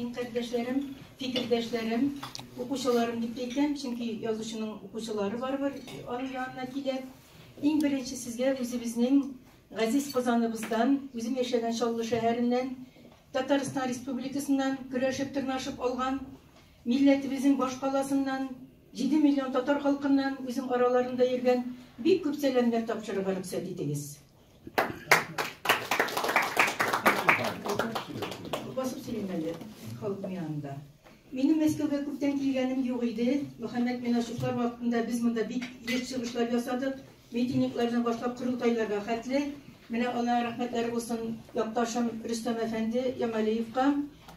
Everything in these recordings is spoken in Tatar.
Дин кардәшләрем, фикердәшләрем, укучыларым дип әйтәм, чөнки язучының укучылары барыбер аның янына килә. Иң беренче сезгә үзебезнең газиз Казаныбыздан, үзем яшәгән Чаллы шәһәреннән, Татарстан Республикасыннан көрәшеп тырнашып алган милләтебезнең башкаласыннан, 7 миллион татар халкыннан үзем араларында йөргән бик күп сәламнәр тапшырырга рөхсәт итегез. Басып сөйлим әле халык янында. Минем Мәскәүгә күптән килгәнем юк иде. Мөхәммәт Минашевлар вакытында без монда бик еш чыгышлар ясадык. Митинглардан башлап корылтайларга хәтле. Менә Аллаһ рәхмәтләре булсын якташым Рөстәм әфәнде Ямалиевка.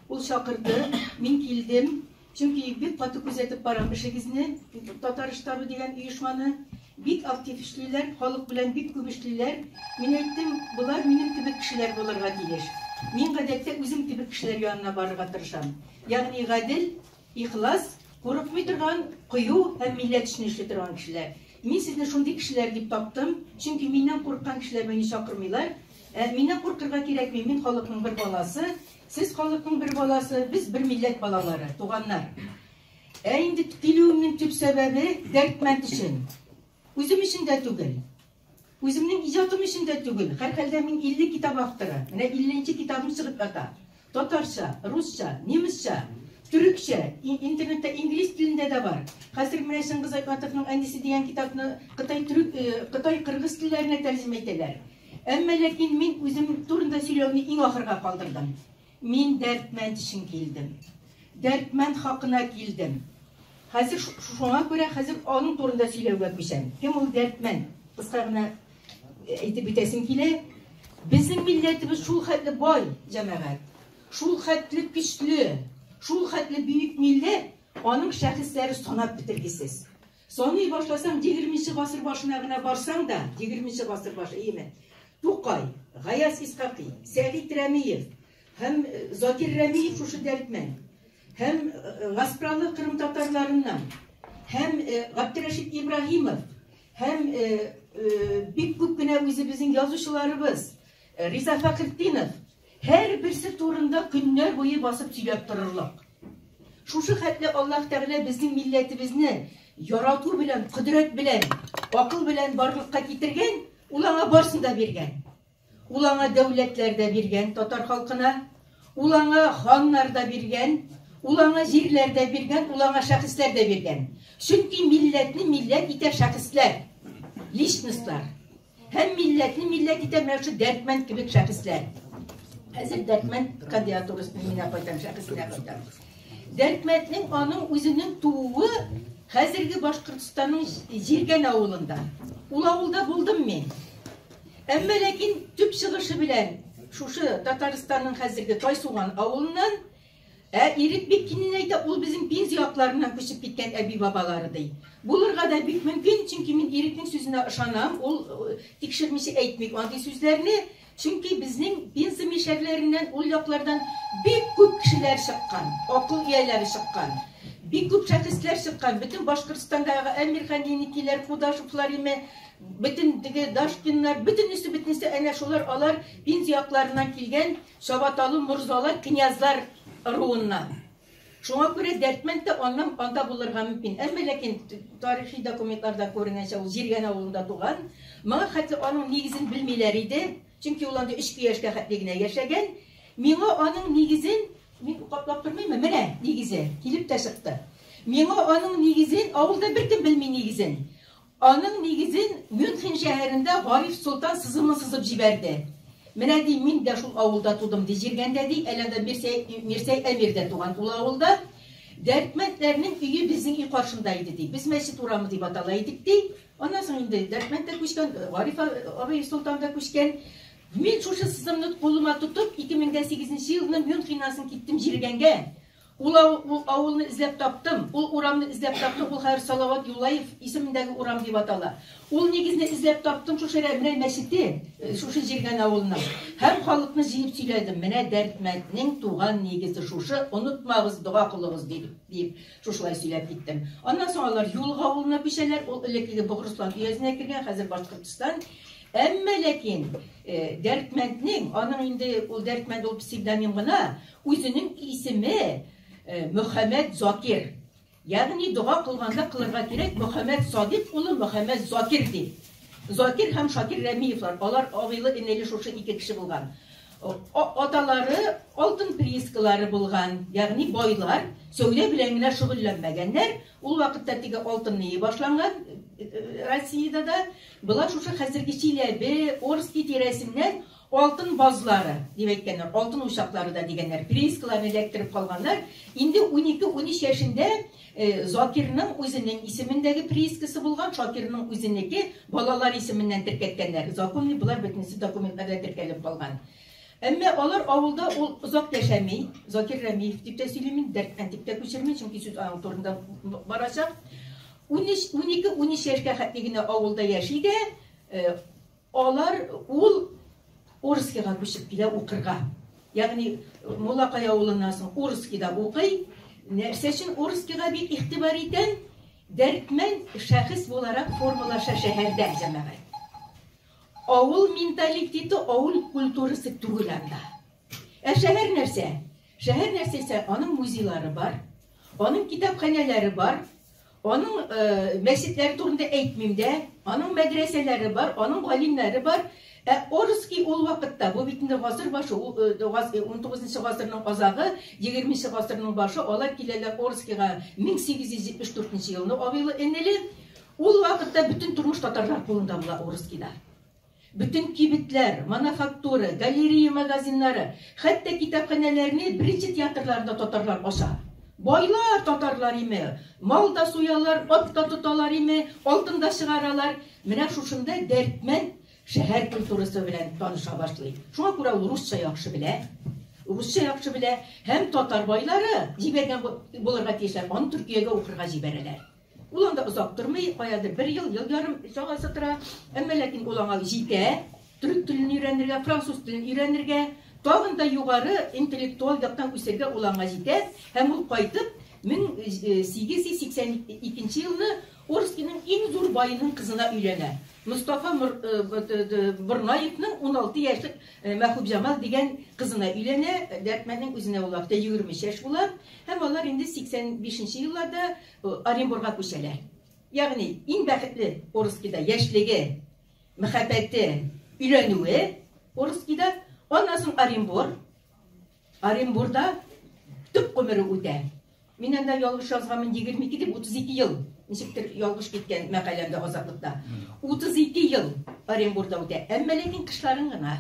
Ул чакырды, мин килдем. Чөнки бик каты күзәтеп барам эшегезне, Татар штабы дигән оешманы. Бик актив эшлиләр, халык белән бик күп эшлиләр. Мин әйттем, болар минем кебек кешеләр булырга тиеш. Мин гадәттә үзем кебек кешеләр янына барырга тырышам. Ягъни гадел, ихлас, курыкмый торган, кыю һәм милләт өчен эшли торган кешеләр. Мин сезне шундый кешеләр дип таптым, чөнки миннән курыккан кешеләр мине чакырмыйлар. Ә миннән куркырга кирәкми, мин халыкның бер баласы, сез халыкның бер баласы, без бер милләт балалары, туганнар. Ә инде килүемнең төп сәбәбе Дәрдмәнд өчен. Үзем өчен дә түгел. Үземнең иҗатым өчен дә түгел. Һәрхәлдә мин 50 китап авторы. Менә 50 нче китабым чыгып ята. Татарча, русча, немецча, төрекчә, интернетта инглиз телендә дә бар. Хәзер менә Чыңгыз Айтматовның Әнисе дигән китапны кытай төрек, кытай кыргыз телләренә тәрҗемә итәләр. Әмма ләкин мин үзем турында сөйләүне иң ахырга калдырдым. Мин Дәрдмәнд өчен килдем. Дәрдмәнд хакына килдем. Хәзер шуңа күрә хәзер аның турында сөйләүгә күчәм. Кем ул Дәрдмәнд? Кыска гына әйтеп үтәсем килә. Безнең милләтебез шул хәтле бай, җәмәгать. Шул хәтле көчле, шул хәтле бөек милләт, аның шәхесләре санап бетергесез. Саный башласаң, егерменче гасыр башына гына барсаң да, егерменче гасыр башы, иеме? Тукай, Гаяз Исхакый, Сәгыйть Рәмиев һәм Закир Рәмиев шушы Дәрдмәнд, һәм Гаспралы кырым татарларыннан, һәм Габдерәшит Ибраһимов, һәм бик күп кенә үзебезнең язучыларыбыз, Риза Фәхретдинов, һәрберсе турында көннәр буе басып сөйләп торырлык. Шушы хәтле Аллаһ Тәгалә безнең милләтебезне ярату белән, кодрәт белән, акыл белән барлыкка китергән, ул аңа барсын да биргән. Ул аңа дәүләтләр дә биргән татар халкына, ул аңа ханнар да биргән, ул аңа җирләр дә биргән, ул аңа шәхесләр дә биргән. Чөнки милләтне милләт итә шәхесләр, личностьлар. Һәм милләтне милләт итә менә шушы Дәрдмәнд кебек шәхесләр. Хәзер Дәрдмәнд кандидатурасына мин кайтам, шәхесенә кайтам. Дәрдмәнднең аның үзенең тууы хәзерге Башкортстанның Җиргән авылында. Ул авылда булдым мин. Әмма ләкин төп чыгышы белән шушы Татарстанның хәзерге Тайсуган авылыннан. Ә Ирек бик кинен әйтә, ул безнең Пенза якларыннан күчеп киткән әби-бабалары, ди. Булырга да бик мөмкин, чөнки мин Ирекнең сүзенә ышанам, ул тикшермичә әйтми андый сүзләрне, чөнки безнең Пенза мишәрләреннән ул яклардан бик күп кешеләр чыккан, акыл ияләре чыккан, бик күп шәхесләр чыккан, бөтен Башкортстандагы Әмирханинекиләр, Кудашевлар име, бөтен теге Дашкиннар, бөтенесе-бөтенесе әнә шулар, алар Пенза якларыннан килгән Чабаталы морзалар, князьлар ыруыннан. Шуңа күрә Дәрдмәнд тә аннан анда булырга мөмкин. Әмма ләкин тарихи документларда күренгәнчә, ул Җиргән авылында туган. Моңа хәтле аның нигезен белмиләр иде, чөнки ул анда өч яшькә хәтле генә яшәгән. Миңа аның нигезен, мин каплап тормыйммы? Менә нигезе килеп тә чыкты. Миңа аның нигезен, авылда беркем белми нигезен. Аның нигезен Мюнхен шәһәрендә Гариф Солтан сызымын сызып җибәрде. Менә, ди, мин дә шул авылда тудым, ди, Җиргәндә, ди, әле анда Мирсәй, Мирсәй Әмир дә туган ул авылда. Дәрдмәндләрнең өе безнең өй каршында иде, ди. Без мәчет урамы дип атала идек, ди. Аннан соң инде Дәрдмәнд тә күчкән, Гариф абый Солтан да күчкән. Мин шушы сызымны кулыма тотып, 2008 нче елны Мюнхеннан соң киттем Җиргәнгә. Ул ул авылны эзләп таптым, ул урамны эзләп таптым, ул хәзер Салават Юлаев исемендәге урам дип атала. Ул нигезне эзләп таптым, шушы менә мәчете, шушы Җиргән авылының. Һәм халыкны җыеп сөйләдем, менә Дәрдмәнднең туган нигезе шушы, онытмагыз, дога кылыгыз, дип, дип шушылай сөйләп киттем. Аннан соң алар Юлга авылына күчәләр, ул элеккеге Богырыслан өязенә кергән, хәзер Башкортстан. Әмма ләкин Дәрдмәнднең, аның инде ул Дәрдмәнд ул псевдоним гына, үзенең исеме Мөхәммәд Закир. Ягъни дога кылганда кылырга кирәк Мөхәммәд Садыйк улы Мөхәммәд Закир дип. Закир һәм Шакир Рәмиевлар, алар абыйлы-энеле шушы ике кеше булган. Аталары алтын приискалары булган, ягъни байлар, сәүдә белән генә шөгыльләнмәгәннәр. Ул вакытта теге алтын ние башланган Россиядә дә. Болар шушы хәзерге Чиләбе, Орски тирәсеннән алтын базлары дип әйткәннәр, алтын учаклары да дигәннәр. Приискаларны эләктереп калганнар. Инде 12-13 яшендә Закирның үзенең исемендәге приискасы булган, Шакирның үзенеке балалар исеменнән теркәткәннәр. Законный болар бөтенесе документларда теркәлеп калган. Әмма алар авылда ул озак яшәми. Закир Рәмиев дип тә сөйлим мин, Дәрдмәнд дип тә күчермим, чөнки сүз аның турында барачак. 13, 12, 13 яшькә хәтле генә авылда яши дә, Алар ул Орскига күчеп килә укырга. Ягъни Муллакай авылыннан соң Орскида укый. Нәрсә өчен Орскига бик игътибар итәм? Дәрдмәнд шәхес буларак формалаша шәһәрдә, җәмәгать. Авыл менталитеты, авыл культурасы түгел анда. Ә шәһәр нәрсә? Шәһәр нәрсә исә, аның музейлары бар, аның китапханәләре бар, Аның мәчетләре турында әйтмим дә, аның мәдрәсәләре бар, аның галимнәре бар. Ә Орский ул вакытта, бу бит инде гасыр башы, 19 гасырның азагы, 20 гасырның башы, алар киләләр Орскийга 1874 елны абыйлы-энеле. Ул вакытта бөтен тормыш татарлар кулында була Орскийда. Бөтен кибетләр, мануфактура, галерея магазиннары, хәтта китапханәләрне, беренче театрларны да татарлар ача. Байлар татарлар име, мал да суялар, ат та тоталар име, алтын да чыгаралар. Менә шушында Дәрдмәнд шәһәр культурасы белән таныша башлый. Шуңа күрә ул русча яхшы белә. Русча яхшы белә һәм татар байлары җибәргән булырга тиешләр, аны Төркиягә укырга җибәрәләр. Ул анда озак тормый, каядыр бер ел, ел ярым чамасы тора. Әмма ләкин ул аңа җитә, төрек телен өйрәнергә, француз телен өйрәнергә, тагын да югары интеллектуаль яктан үсергә ул аңа җитә. Һәм ул кайтып, 1882 елны Орскиның иң зур баеның кызына өйләнә. Мостафа Борнаевның 16 яшьлек Мәхүбҗамал дигән кызына өйләнә. Дәрдмәнднең үзенә ул вакытта 23 яшь була. Һәм алар инде 85 нче елларда Оренбурга күчәләр. Ягъни иң бәхетле Орскида яшьлеге, мәхәббәте, өйләнүе Орскида, аннан соң Оренбур. Оренбурда төп гомере үтә. Мин анда ялгыш язганмын 22 дип 32 ел. Ничектер ялгыш киткән мәкаләмдә Азатлыкта. 32 ел Оренбурда үтә. Әмма ләкин кышларын гына.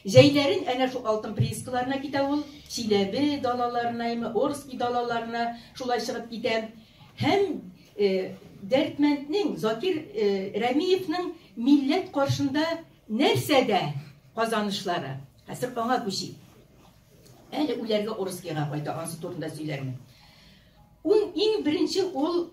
Җәйләрен әнә шул алтын приискаларына китә ул, Чиләбе далаларына, яме Орски далаларына шулай чыгып китә. Һәм Дәрдмәнднең, Закир Рәмиевның милләт каршында нәрсәдә казанышлары? Хәзер аңа күчик. Әле үләргә Орскига кайта, ансы турында сөйләрмен. Ун иң беренче ул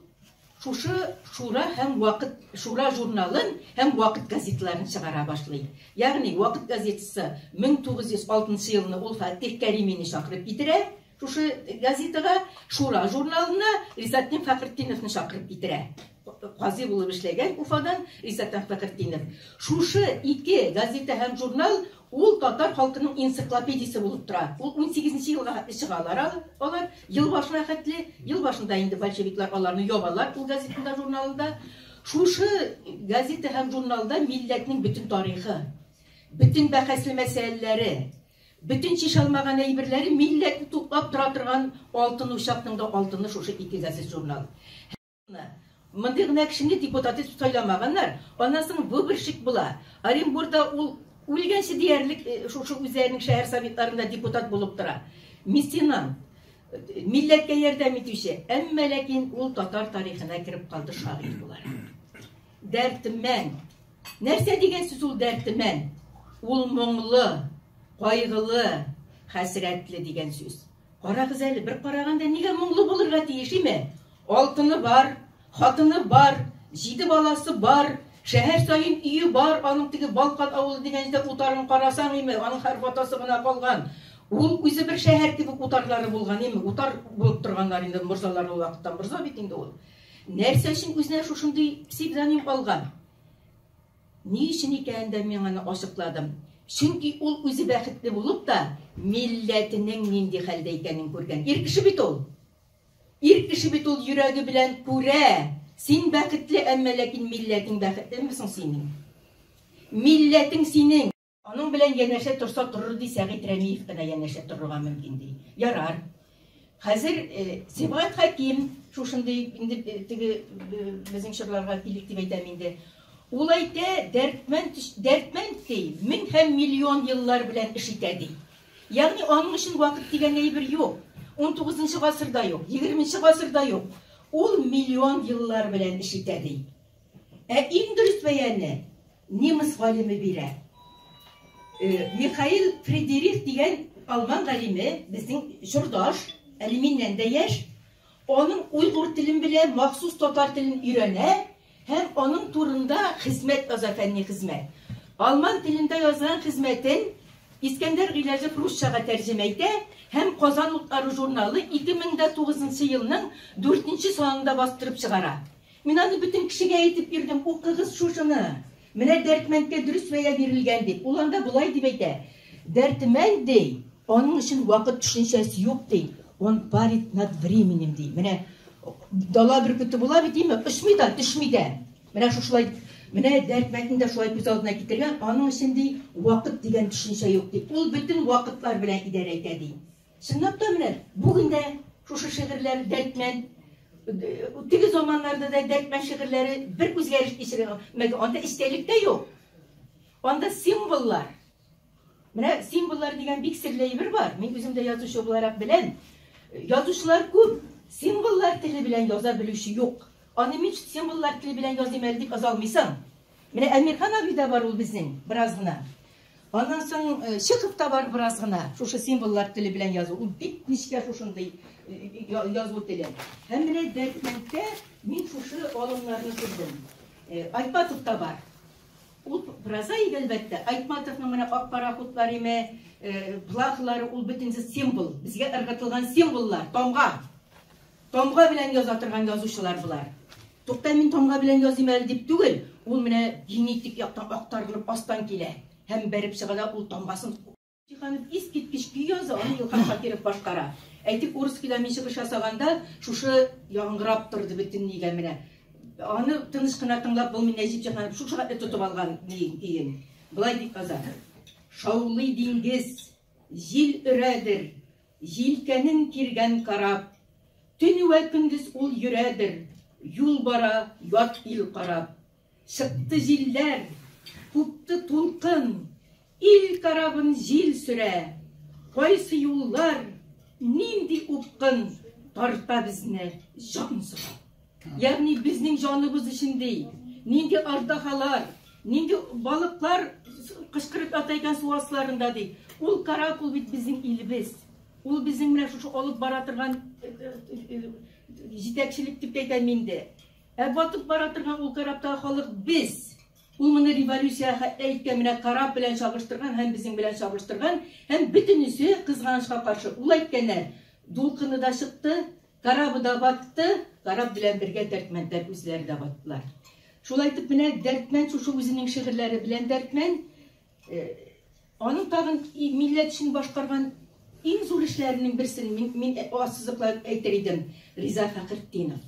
Шушы Шура һәм Вакыт, Шура журналын һәм Вакыт газеталарын чыгара башлый. Ягъни Вакыт газетасы 1906 елны ул Фатих Кәримине чакырып китерә, шушы газетага, Шура журналына Ризатдин Фәхретдиновны чакырып китерә. Казый булып эшләгән Уфадан Ризатдин Фәхретдинов. Шушы ике газета һәм журнал Ул татар халкының энциклопедиясе булып тора. Ул унсигезенче елга хәтле чыгалар алар, ел башына хәтле. Ел башында инде большевиклар аларны ябалар, ул газетаны да, журналын да. Шушы газета һәм журналда милләтнең бөтен тарихы, бөтен бәхәсле мәсьәләләре, бөтен чишә алмаган әйберләре, милләтне туплап тора торган алтын учакның да алтыны шушы ике газет-журнал. Мондый гына кешене депутат итеп сайламаганнар. Аннан соң выборщик була. Оренбурда ул үлгәнче диярлек шушы үзләренең шәһәр советларында депутат булып тора. Меценат, милләткә ярдәм итүче. Әмма ләкин ул татар тарихына кереп калды шагыйрь буларак. Дәртмән. Нәрсә дигән сүз ул дәртмән? Ул моңлы, кайгылы, хәсрәтле дигән сүз. Карагыз әле, бер караганда нигә моңлы булырга тиеш име? Алтыны бар, хатыны бар, җиде баласы бар, шәһәр саен өе бар, аның теге Балкан авылы дигән җирдә утарын карасаң име, аның хәреф атасы гына калган. Ул үзе бер шәһәр кебек утарлары булган име, утар булып торганнар инде морзалар ул вакытта, морза бит инде ул. Нәрсә өчен үзенә шушындый псевдоним алган? Ни өчен икәнен дә мин аны ачыкладым. Чөнки ул үзе бәхетле булып та, милләтенең нинди хәлдә икәнен күргән. Ир кеше бит ул. Ир кеше бит ул йөрәге белән күрә. Син бәхетле, әмма ләкин милләтең бәхетлеме соң синең? Милләтең синең. Аның белән янәшә торса торыр ди, Сәгыйть Рәмиев кына янәшә торырга мөмкин ди. Ярар. Хәзер Сибгат Хәким шушындый инде теге безнең чорларга килик дип әйтәм инде. Ул әйтә, Дәрдмәнд, Дәрдмәнд ди, мең һәм миллион еллар белән эш итә ди. Ягъни аның өчен вакыт дигән әйбер юк. 19 гасырда юк, 20 гасырда юк. Ул миллион еллар белән эш итә ди. Ә иң дөрес бәяне немец галиме бирә. Михаил Фредерих дигән алман галиме, безнең чордаш, әле миннән дә яшь, аның уйгур телен белә, махсус татар телен өйрәнә һәм аның турында хезмәт яза, фәнни хезмәт. Алман телендә язган хезмәтен Искәндәр Гыйләҗев русчага тәрҗемә итә һәм Казан утлары журналы 2009 елның 4 санында бастырып чыгара. Мин аны бөтен кешегә әйтеп йөрдем, укыгыз шушыны. Менә Дәрдмәндкә дөрес бәя бирелгән дип. Ул анда болай дип әйтә. Дәрдмәнд, ди, аның өчен вакыт төшенчәсе юк, ди. Он парит над временем, ди. Менә дала бөркете була бит, димме? Очмый да, төшми дә. Менә шушылай, менә Дәрдмәндне дә шулай күз алдына китергән. Аның өчен, ди, вакыт дигән төшенчә юк, ди. Ул бөтен вакытлар белән идарә итә, ди. Чынлап та менә бүген дә шушы шигырьләр Дәрдмәнд, теге заманнарда да Дәрдмәнд шигырьләре бер үзгәреш кичергән. Анда эчтәлек тә юк. Анда символлар. Менә символлар дигән бик серле әйбер бар. Мин үзем дә язучы буларак беләм. Язучылар күп, символлар теле белән яза белүче юк. Аны мин символлар теле белән языйм әле дип яза алмыйсың. Менә Әмирхан абый да бар ул безнең, бераз гына. Аннан соң Чехов та бар бераз гына, шушы символлар теле белән язу. Ул бик нечкә шушындый язу теле. Һәм менә Дәрдмәндтә мин шушы алымнарны күрдем. Айтматов та бар. Ул прозаик, әлбәттә. Айтматовның менә ак пароходлар име, плахлары, ул бөтенесе символ. Безгә ыргытылган символлар, тамга. Тамга белән яза торган язучылар болар. Тукта, мин тамга белән языйм әле дип түгел, ул менә генетик яктан актарылып астан килә һәм бәреп чыга да ул тамгасын. Җиһанов искиткеч көй яза, аны Илһам Шакиров башкара. Әйтик, Урыскида мин чыгыш ясаганда, шушы яңгырап торды бөтен нигә менә. Аны тыныч кына тыңлап булмый, Нәҗип Җиһанов шушы хәтле тотып алган көен. Болай дип яза. Шаулый диңгез, җил өрәдер, Җилкәнен киргән кораб. Төн вә көндез ул йөрәдер, Юл бара ят ил карап. Чыкты җилләр, купты тулкын, Ил корабын җил сөрә. Кайсы юллар, нинди упкын Тарта безне җан сорап. Ягъни безнең җаныбыз өчен ди, нинди аждаһалар, нинди балыклар кычкырып ята икән су асларында ди. Ул кораб ул бит безнең илебез. Ул безнең менә шушы алып бара торган җитәкчелек дип әйтәм инде. Ә батып бара торган ул корабтагы халык без. Ул моны революция әйткән менә кораб белән чагыштырган һәм безнең белән чагыштырган һәм бөтенесе кызганычка каршы ул әйткәннәр дулкыны да чыкты, Корабы да батты, кораб белән бергә Дәрдмәндләр үзләре дә баттылар. Шулай итеп, менә Дәрдмәнд шушы үзенең шигырьләре белән Дәрдмәнд, аның тагын милләт өчен башкарган иң зур эшләренең берсен мин, мин ассызыклап әйтер идем, Риза Фәхретдинов.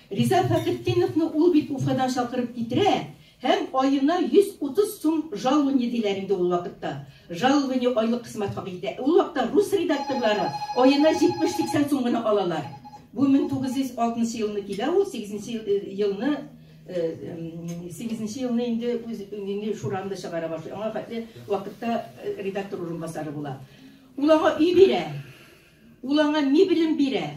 Риза Фәхретдиновны ул бит Уфадан чакырып китерә һәм аена 130 сум жалование диләр инде ул вакытта. Жалование айлык хезмәт хакы итә. Ул вакытта рус редакторлары аена 70-80 сум гына алалар. Бу 1906 елны килә ул, 8 елны 8 елны инде үз инде Шураны чыгара башлый. Аңа хәтле вакытта редактор урынбасары була. Ул аңа өй бирә. Ул аңа мебелен бирә,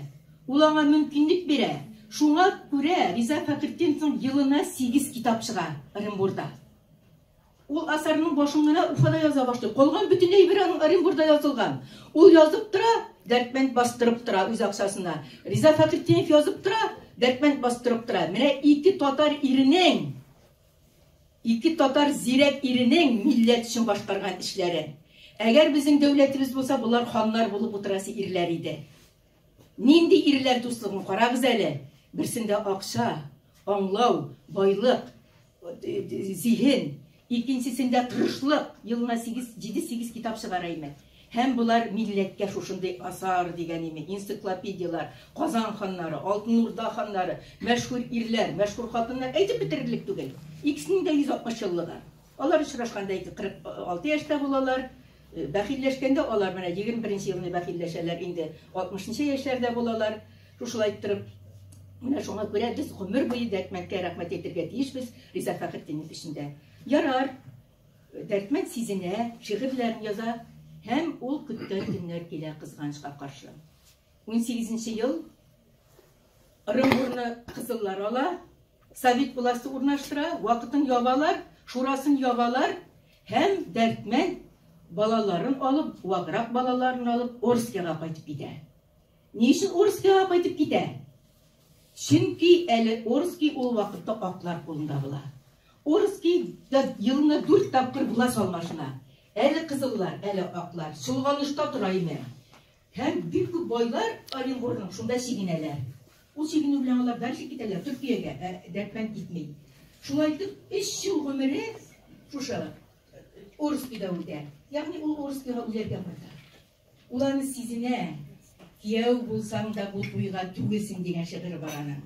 ул аңа мөмкинлек бирә. Шуңа күрә Риза Фәхретдиновның елына 8 китап чыга Оренбурда. Ул асарның башын гына Уфада яза башлый. Калган бөтен әйбер аның Оренбурда язылган. Ул язып тора, Дәрдмәнд бастырып тора үз акчасына. Риза Фәхретдинов язып тора, Дәрдмәнд бастырып тора. Менә ике татар иренең, ике татар зирәк иренең милләт өчен башкарган эшләре. Әгәр безнең дәүләтебез булса, болар ханнар булып утырасы ирләр иде. Нинди ирләр дуслыгын карагыз әле. Берсендә акча, аңлау, байлык. зиһен, икенчесендә тырышлык, елына 8, 7-8 китап чыгара име. Һәм болар милләткә шушындый асар дигән име, энциклопедияләр, Казан ханнары, Алтын Урда ханнары, мәшһүр ирләр, мәшһүр хатыннар әйтеп бетерерлек түгел. Икесенең дә 160 еллыгы. Алар очрашканда 46 яшьтә булалар. Бәхилләшкәндә алар менә 21 елны бәхилләшәләр, инде 60 яшьләрдә булалар. Шушылай иттереп, менә шуңа күрә без гомер буе Дәрдмәндкә рәхмәт әйтергә тиешбез Риза Фәхретдинов өчен дә. Ярар, Дәрдмәнд сизенә, шигырьләрен яза һәм ул көткән көннәр килә кызганычка каршы. 18 ел Ырынбурны кызыллар ала, совет власте урнаштыра, вакытын ябалар, шурасын ябалар һәм Дәрдмәнд балаларын алып, ваграк балаларын алып Орскига кайтып китә. Ни өчен Орскига кайтып китә? Чөнки әле Орский ул вакытта аклар кулында була. Орскийда елына 4 тапкыр власть алмашына. Әле кызыллар, әле аклар. Чолганышта тора име. Һәм бик күп байлар Оренбургның шунда чигенәләр. Ул чигенү белән алар дальше китәләр Төркиягә, ә Дәрдмәнд китми. Шулай итеп, 3 ел гомере шушы Орскийда үтә. Ягъни ул Орскийга үләргә кайта. Ул аны сизенә. Кияү булсаң да бу туйга түгелсең дигән шигыре бар аның.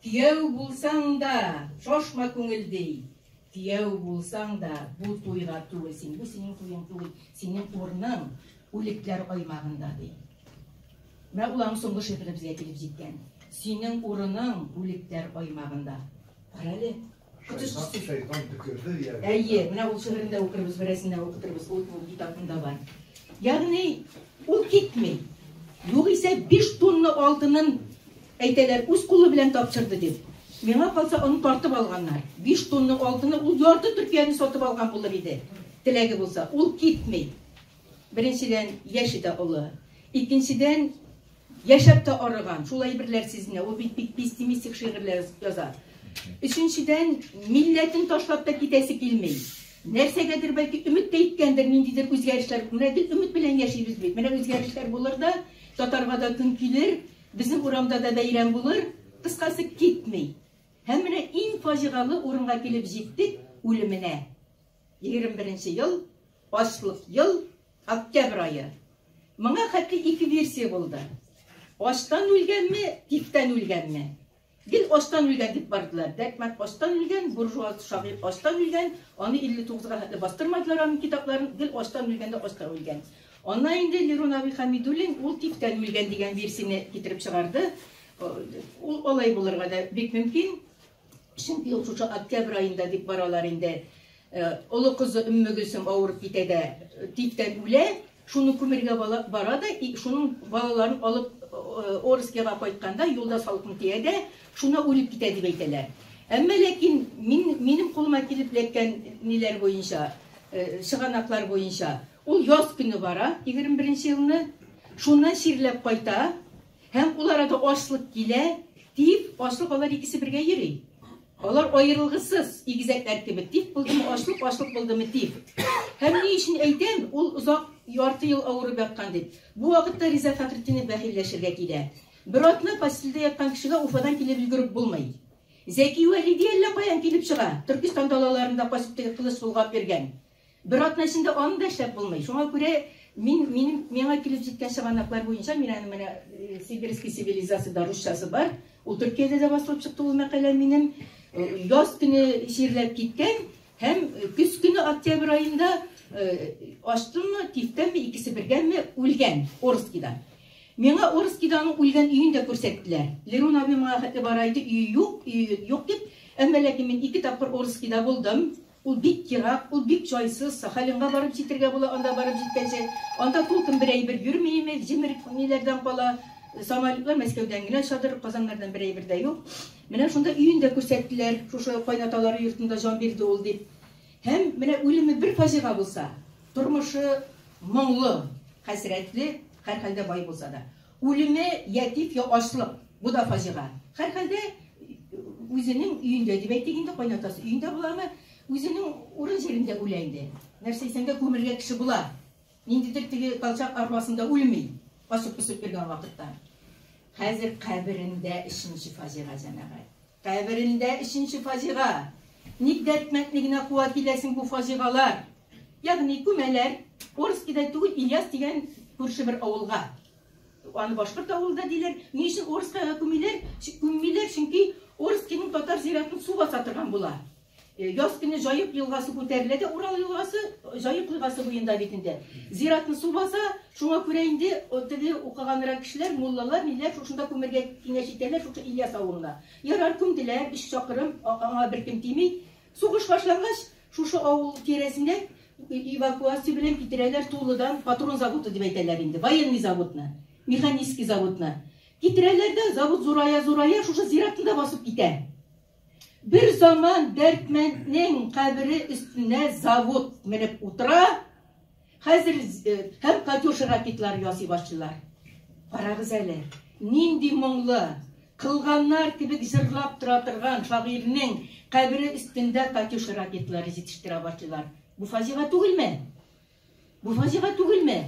Кияү булсаң да, шашма күңел ди. Кияү булсаң да бу туйга түгелсең. Бу синең туең түгел, синең урының үлекләр аймагында ди. Менә ул аның соңгы шигыре безгә килеп җиткән. Синең урының үлекләр аймагында. Кара әле. Шайтан төкерде диярлек. Әйе, менә ул шигырен дә укырбыз, берәрсен дә укытырбыз, ул китабында бар. Ягъни ул китми. Югыйсә 5 тонна алтынын әйтәләр, үз кулы белән тапшырды дип. Миңа калса, аны тартып алганнар. 5 тонна алтыны ул ярты Төркияне сатып алган булыр иде. Теләге булса, ул китми. Беренчедән, яше дә олы. Икенчедән, яшәп тә арыган, шул әйберләр сизенә, ул бит бик пессимистик шигырьләр яза. Өченчедән, милләтен ташлап та китәсе килми. Нәрсәгәдер бәлки өмет тә иткәндер, ниндидер үзгәрешләр. Менә гел өмет белән яшибез бит. Менә үзгәрешләр булыр да, татарга да көн килер, безнең урамда да бәйрәм булыр. Кыскасы, китми. Һәм менә иң фаҗигалы урынга килеп җиттек, үлеменә. 21 ел, ачлык ел, октябрь ае. Моңа хәтле ике версия булды. Ачтан үлгәнме, тифтән үлгәнме? Гел ачтан үлгән дип бардылар. Дәрдмәнд ачтан үлгән, буржуаз шагыйрь ачтан үлгән, аны 59-га хәтле бастырмадылар аның китапларын, гел ачтан үлгән дә ачтан үлгән. Аннан инде Лерон абый Хәмидуллин ул тифтән үлгән дигән версияне китереп чыгарды. Ул алай булырга да бик мөмкин. Чөнки ул шушы октябрь аенда дип баралар инде. Олы кызы Өммегөлсем авырып китә дә тифтән үлә. Шуны күмергә бара да, шуның балаларын алып Орскига кайтканда юлда салкын тия дә, шуна үлеп китә дип әйтәләр. Әмма ләкин минем кулыма килеп эләккән ниләр буенча, чыганаклар буенча, ул яз көне бара, 21 елны, шуннан чирләп кайта, һәм ул арада ачлык килә, тиф, ачлык алар икесе бергә йөри. Алар аерылгысыз игезәкләр кебек. Тиф булдымы ачлык, ачлык булдымы тиф. Һәм ни өчен әйтәм, ул озак ярты ел авырып яткан дип. Бу вакытта Риза Фәхретдинов бәхилләшергә килә. Бер атна постельдә яткан кешегә Уфадан килеп өлгереп булмый. Зәки Вәлиди әллә каян килеп чыга, Төркестан далаларында качып теге кылыч болгап йөргән. Бер атна эчендә аны да эшләп булмый. Шуңа күрә мин, минем, миңа килеп җиткән чыганаклар буенча, мин аны менә Сибирский цивилизацияда русчасы бар. Ул Төркиядә дә басылып чыкты ул мәкалә минем. Яз көне чирләп киткән һәм көз көне октябрь аенда ачтымы, тифтәнме, икесе бергәме үлгән Орскида. Миңа Орскида аның үлгән өен дә күрсәттеләр. Лерон абый моңа хәтле бара иде, өе юк, өе юк дип. Әмма ләкин мин ике тапкыр Орскида булдым. Ул бик ерак, ул бик җайсыз, Сахалинга барып җитергә була, анда барып җиткәнче. Анда тулкын бер әйбер йөрми име, җимерек ниләрдән кала. Самолетлар Мәскәүдән генә очадыр, Казаннардан бер әйбер дә юк. Менә шунда өен дә күрсәттеләр, шушы кайнаталары йортында җан бирде ул дип. Һәм менә үлеме бер фаҗига булса, тормышы моңлы, хәсрәтле, һәрхәлдә бай булса да. Үлеме я тиф, я ачлык, бу да фаҗига. Һәрхәлдә үзенең өендә дип әйтик инде, кайнатасы өендә буламы, үзенең урын җирендә үлә инде. Нәрсә дисәң дә күмергә кеше була. Ниндидер теге Колчак арбасында үлми, качып-посып йөргән вакытта. Хәзер каберендә өченче фаҗига, җәмәгать. Каберендә өченче фаҗига. Ник Дәрдмәндне генә куа киләсең бу фаҗигалар? Ягъни күмәләр Орскида түгел, Ильяс дигән күрше бер авылга. Аны башкорт авылы да диләр. Ни өчен Орскига күмиләр? Күммиләр, чөнки Орскиның татар зиратын су баса торган була. Яз көне Җаек елгасы күтәрелә дә, Урал елгасы Җаек елгасы буенда бит инде. Зиратны су баса, шуңа күрә инде теге укыганрак кешеләр, муллалар, ниләр шушында күмергә киңәш итәләр, шушы Ильяс авылына. Ярар, күмделәр, өч чакрым, аңа беркем тими. Сугыш башлангач, шушы авыл тирәсенә эвакуация белән китерәләр Тулыдан патрон заводы дип әйтәләр инде, военный заводны, механический заводны. Китерәләр дә, завод зурая-зурая, шушы зиратны да басып китә. Бер заман Дәрдмәнднең кабере өстенә завод менеп утыра. Хәзер һәм Катюша ракетлары ясый башлыйлар. Карагыз әле, нинди моңлы, кылганнар кебек җырлап тора торган шагыйрьнең кабере өстендә Катюша ракетлары җитештерә башлыйлар. Бу фаҗига түгелме? Бу фаҗига түгелме?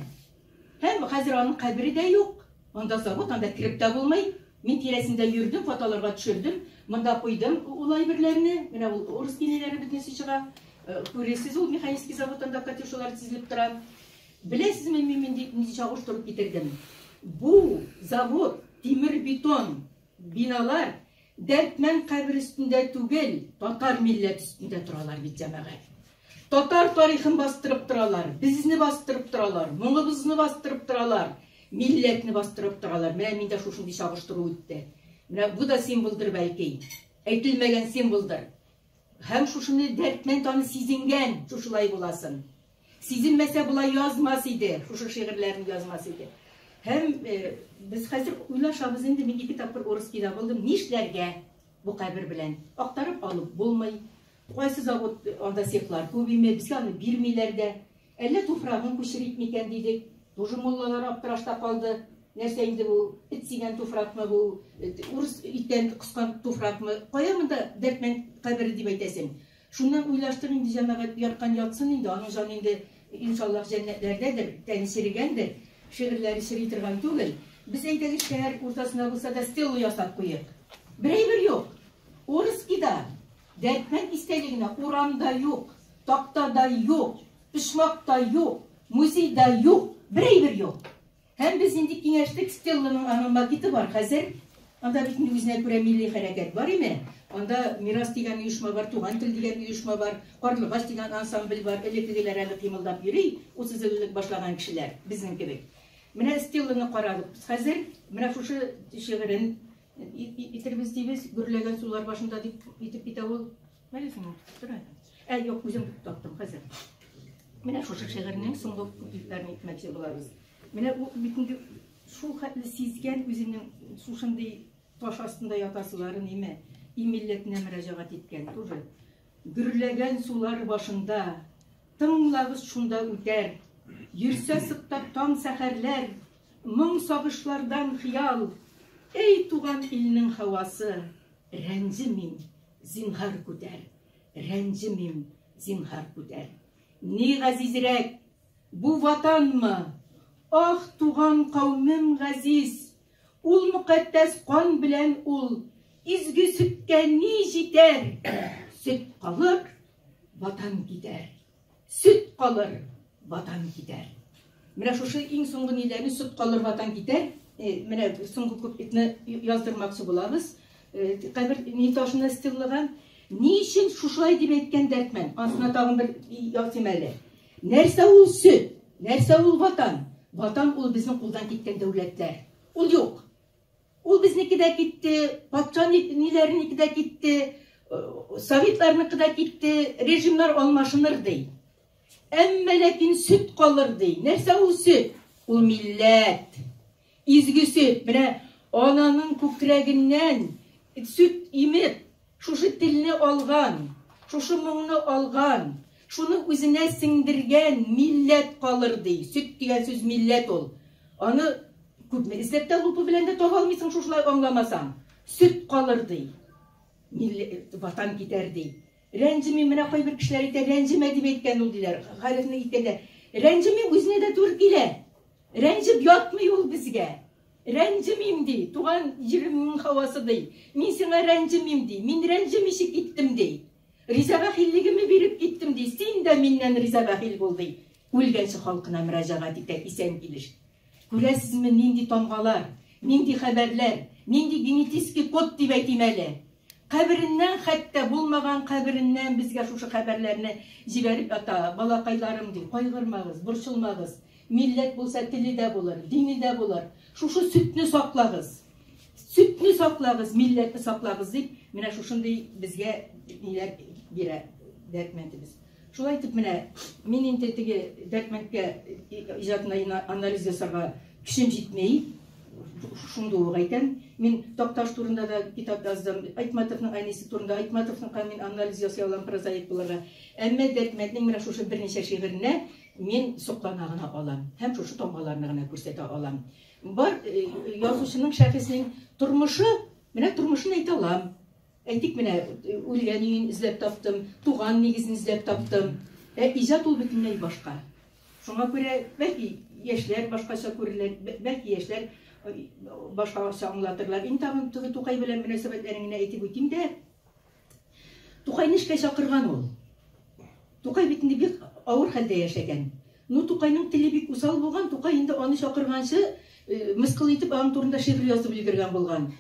Һәм хәзер аның кабере дә юк. Анда завод, анда кереп тә булмый. Мин тирәсендә йөрдем, фотоларга төшердем. Монда куйдым ул әйберләрне. Менә ул урыс кинәләре бөтенесе чыга. Күрәсез, ул механический завод, анда катюшалар тезелеп тора. Беләсезме, мин нинди чагыштырып китердем? Бу завод, тимер бетон биналар Дәрдмәнд кабер өстендә түгел, татар милләт өстендә торалар бит, җәмәгать. Татар тарихын бастырып торалар, безне бастырып торалар, моңыбызны бастырып торалар, милләтне бастырып торалар. Менә миндә шушындый чагыштыру үтте. Менә бу да символдыр бәлки. Әйтелмәгән символдыр. Һәм шушыны Дәрдмәнд аны сизенгән, шушылай буласын. Сизенмәсә болай язмас иде, шушы шигырьләрен язмас иде. Һәм без хәзер уйлашабыз инде, мин ике тапкыр Орскийда булдым, нишләргә бу кабер белән? Актарып алып булмый. Кайсы завод анда цехлар күп име, безгә аны бирмиләр дә. Әллә туфрагын күчерик микән дидек. Тоже муллалар аптырашта калды. Нәрсә инде бу, эт сигән туфракмы бу, урыс иттән коскан туфракмы? Кая монда Дәрдмәнд кабере дип әйтәсең? Шуннан уйлаштык инде, җәмәгать, яткан ятсын инде, аның җаны инде, иншаллаһ, җәннәтләрдәдер, тәне черегәндер, шигырьләре чери торган түгел. Без әйдәгез шәһәр уртасына булса да стела ясап куйыйк. Бер әйбер юк. Орскида Дәрдмәнд истәлегенә урамда юк, тактада юк, почмакта юк, музейда юк, бер әйбер юк. Һәм без инде киңәштек, Стелланың аның макеты бар хәзер. Анда бит инде үзенә күрә милли хәрәкәт бар име? Анда Мирас дигән оешма бар, Туган тел дигән оешма бар, Карлыгач дигән ансамбль бар. Элеккегеләр әле кыймылдап йөри, 30 ел элек башлаган кешеләр, безнең кебек. Менә Стелланы карадык без хәзер. Менә шушы шигырен итербез дибез, гөрләгән сулар башында дип итеп китә ул. Мәлесең, тор әле. Ә, юк, үзем таптым хәзер. Менә шушы шигырьнең соңгы куплетларын әйтмәкче булабыз. Менә ул бит инде шул хәтле сизгән үзенең шушындый таш астында ятасыларын име, и милләтенә мөрәҗәгать иткән тоже. Гөрләгән сулар башында, тыңлагыз шунда үтәр. Йөрсә сыктап таң сәхәрләр, моң сагышлардан хыял. Эй, туган илнең һавасы, рәнҗемим, зинһар күтәр. Рәнҗемим, зинһар күтәр. Ни газизрәк, Бу Ватанмы? Ах, туган каумем газиз! Ул мөкатдәс кан белән ул изге сөткә ни җитәр? Сөт калыр, Ватан китәр. Сөт калыр, Ватан китәр. Менә шушы иң соңгы ниләрне сөт калыр, Ватан китәр. Э, менә соңгы куплетны яздырмакчы булабыз. Э, кабер ни ташына стеллыган. Ни өчен шушылай дип әйткән Дәрдмәнд? Ансына тагын бер языйм әле. Нәрсә ул сөт? Нәрсә ул ватан? Ватан ул безнең кулдан киткән дәүләтләр. Ул юк. Ул безнеке дә китте, патша ниләренеке дә китте, советларныкы да китте, режимнар алмашыныр ди. Әмма ләкин сөт калыр ди. Нәрсә ул сөт? Ул милләт. Изге сөт. Менә ананың күкрәгеннән сөт имеп, Шушы телне алган, шушы моңны алган, шуны үзенә сеңдергән милләт калыр, ди. Сөт дигән сүз милләт ул. Аны күпме эзләп тә лупа белән дә таба алмыйсың шушылай аңламасаң. Сөт калыр, ди. Милләт, ватан китәр, ди. Рәнҗемим, менә кайбер кешеләр әйтә, рәнҗемә дип әйткән ул, диләр. Хәрефне әйткәндә. Рәнҗемим, үзенә дә туры килә. Рәнҗеп ятмый ул безгә. Рәнҗемим, ди, туган җиремнең һавасы, ди. Мин сиңа рәнҗемим, ди. Мин рәнҗемичә киттем, ди. Риза бәхиллегемне биреп киттем, ди. Син дә миннән риза бәхил бул, ди. Үлгәнче халкына мөрәҗәгать итә исән килеш. Күрәсезме, нинди тамгалар, нинди хәбәрләр, нинди генетический код дип әйтим әле. Кабереннән хәтта булмаган кабереннән безгә шушы хәбәрләрне җибәреп ята. Балакайларым, ди, кайгырмагыз, борчылмагыз. Милләт булса, теле дә булыр, дине дә булыр. Шушы сөтне саклагыз. Сөтне саклагыз, милләтне саклагыз дип, менә шушындый безгә ниләр бирә Дәрдмәндебез. Шулай итеп менә мин инде теге Дәрдмәндкә иҗатына анализ ясарга көчем җитми. Шундый ук әйтәм. Мин Такташ турында да китап яздым, Айтматовның әнисе турында, Айтматовныңка мин анализ ясый алам прозаик булырга. Әмма Дәрдмәнднең менә шушы берничә шигыренә мин соклана гына алам һәм шушы тамгаларны гына күрсәтә алам. Бар язучының, шәхеснең тормышы, менә тормышын әйтә алам. Әйтик, менә үлгән өен эзләп таптым, туган нигезен эзләп таптым. Ә иҗат ул бөтенләй башка. Шуңа күрә, бәлки, яшьләр башкача күрерләр, бәлки, яшьләр башкача аңлатырлар. Инде тагын теге Тукай белән мөнәсәбәтләрен генә әйтеп үтим дә. Тукайны эшкә чакырган ул. Тукай бит инде бик авыр хәлдә яшәгән. Ну, Тукайның теле бик усал булган, Тукай инде аны чакырганчы, мыскыл итеп, аның турында шигырь язып өлгергән булган.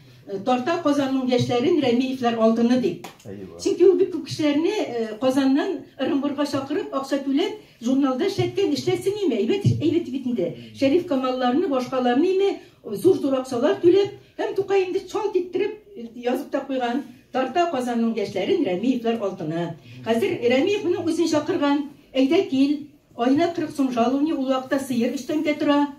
Тарта Казанның яшьләрен Рәмиевләр алтыны дип. Чөнки ул бик күп кешеләрне Казаннан Ырынбурга чакырып, акча түләп, журналда эшләткән, эшләтсен име, әйбәт, әйбәт бит инде. Шәриф Камалларны, башкаларны име, зур-зур акчалар түләп, һәм Тукай инде чалт иттереп язып та куйган. Тарта Казанның яшьләрен Рәмиевләр алтыны. Хәзер Рәмиев моның үзен чакырган. Әйдә кил. Аена 40 сум жалование, ул вакытта сыер өч тәңкә тора.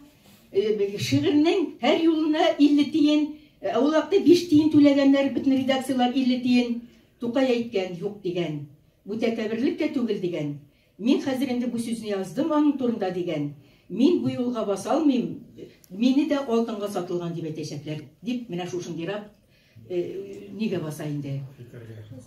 Шигырьнең һәр юлына 50 тиен. Ә ул вакытта 5 тиен түләгәннәр, бөтен редакцияләр 50 тиен. Тукай әйткән, юк дигән. Бу тәкәбберлек тә түгел дигән. Мин хәзер инде бу сүзне яздым аның турында дигән. Мин бу юлга баса алмыйм, мине дә алтынга сатылган дип әйтәчәкләр, дип менә шушындыйрак нигә баса инде.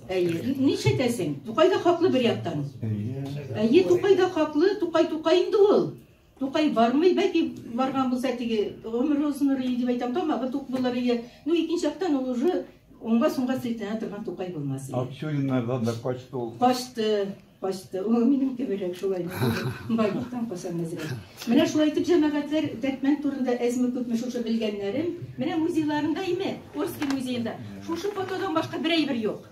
Әйе, нишләтәсең? Тукай да хаклы бер яктан. Әйе, Тукай да хаклы, Тукай Тукай инде ул. Тукай бармый, бәлки барган булса теге гомер озыныр иде дип әйтәм, тамагы тук булыр иде. Ну, икенче яктан ул уже уңга-сулга селтәнә торган Тукай булмас иде. Акчуриннардан да качты ул. Качты. Качты. Ул минем кеберәк шулай. Байлыктан качам әзрәк. Менә шулай итеп, җәмәгатьләр, Дәрдмәнд турында әзме-күпме шушы белгәннәрем. Менә музейларында име, Орский музеенда. Шушы фотодан башка бер әйбер юк.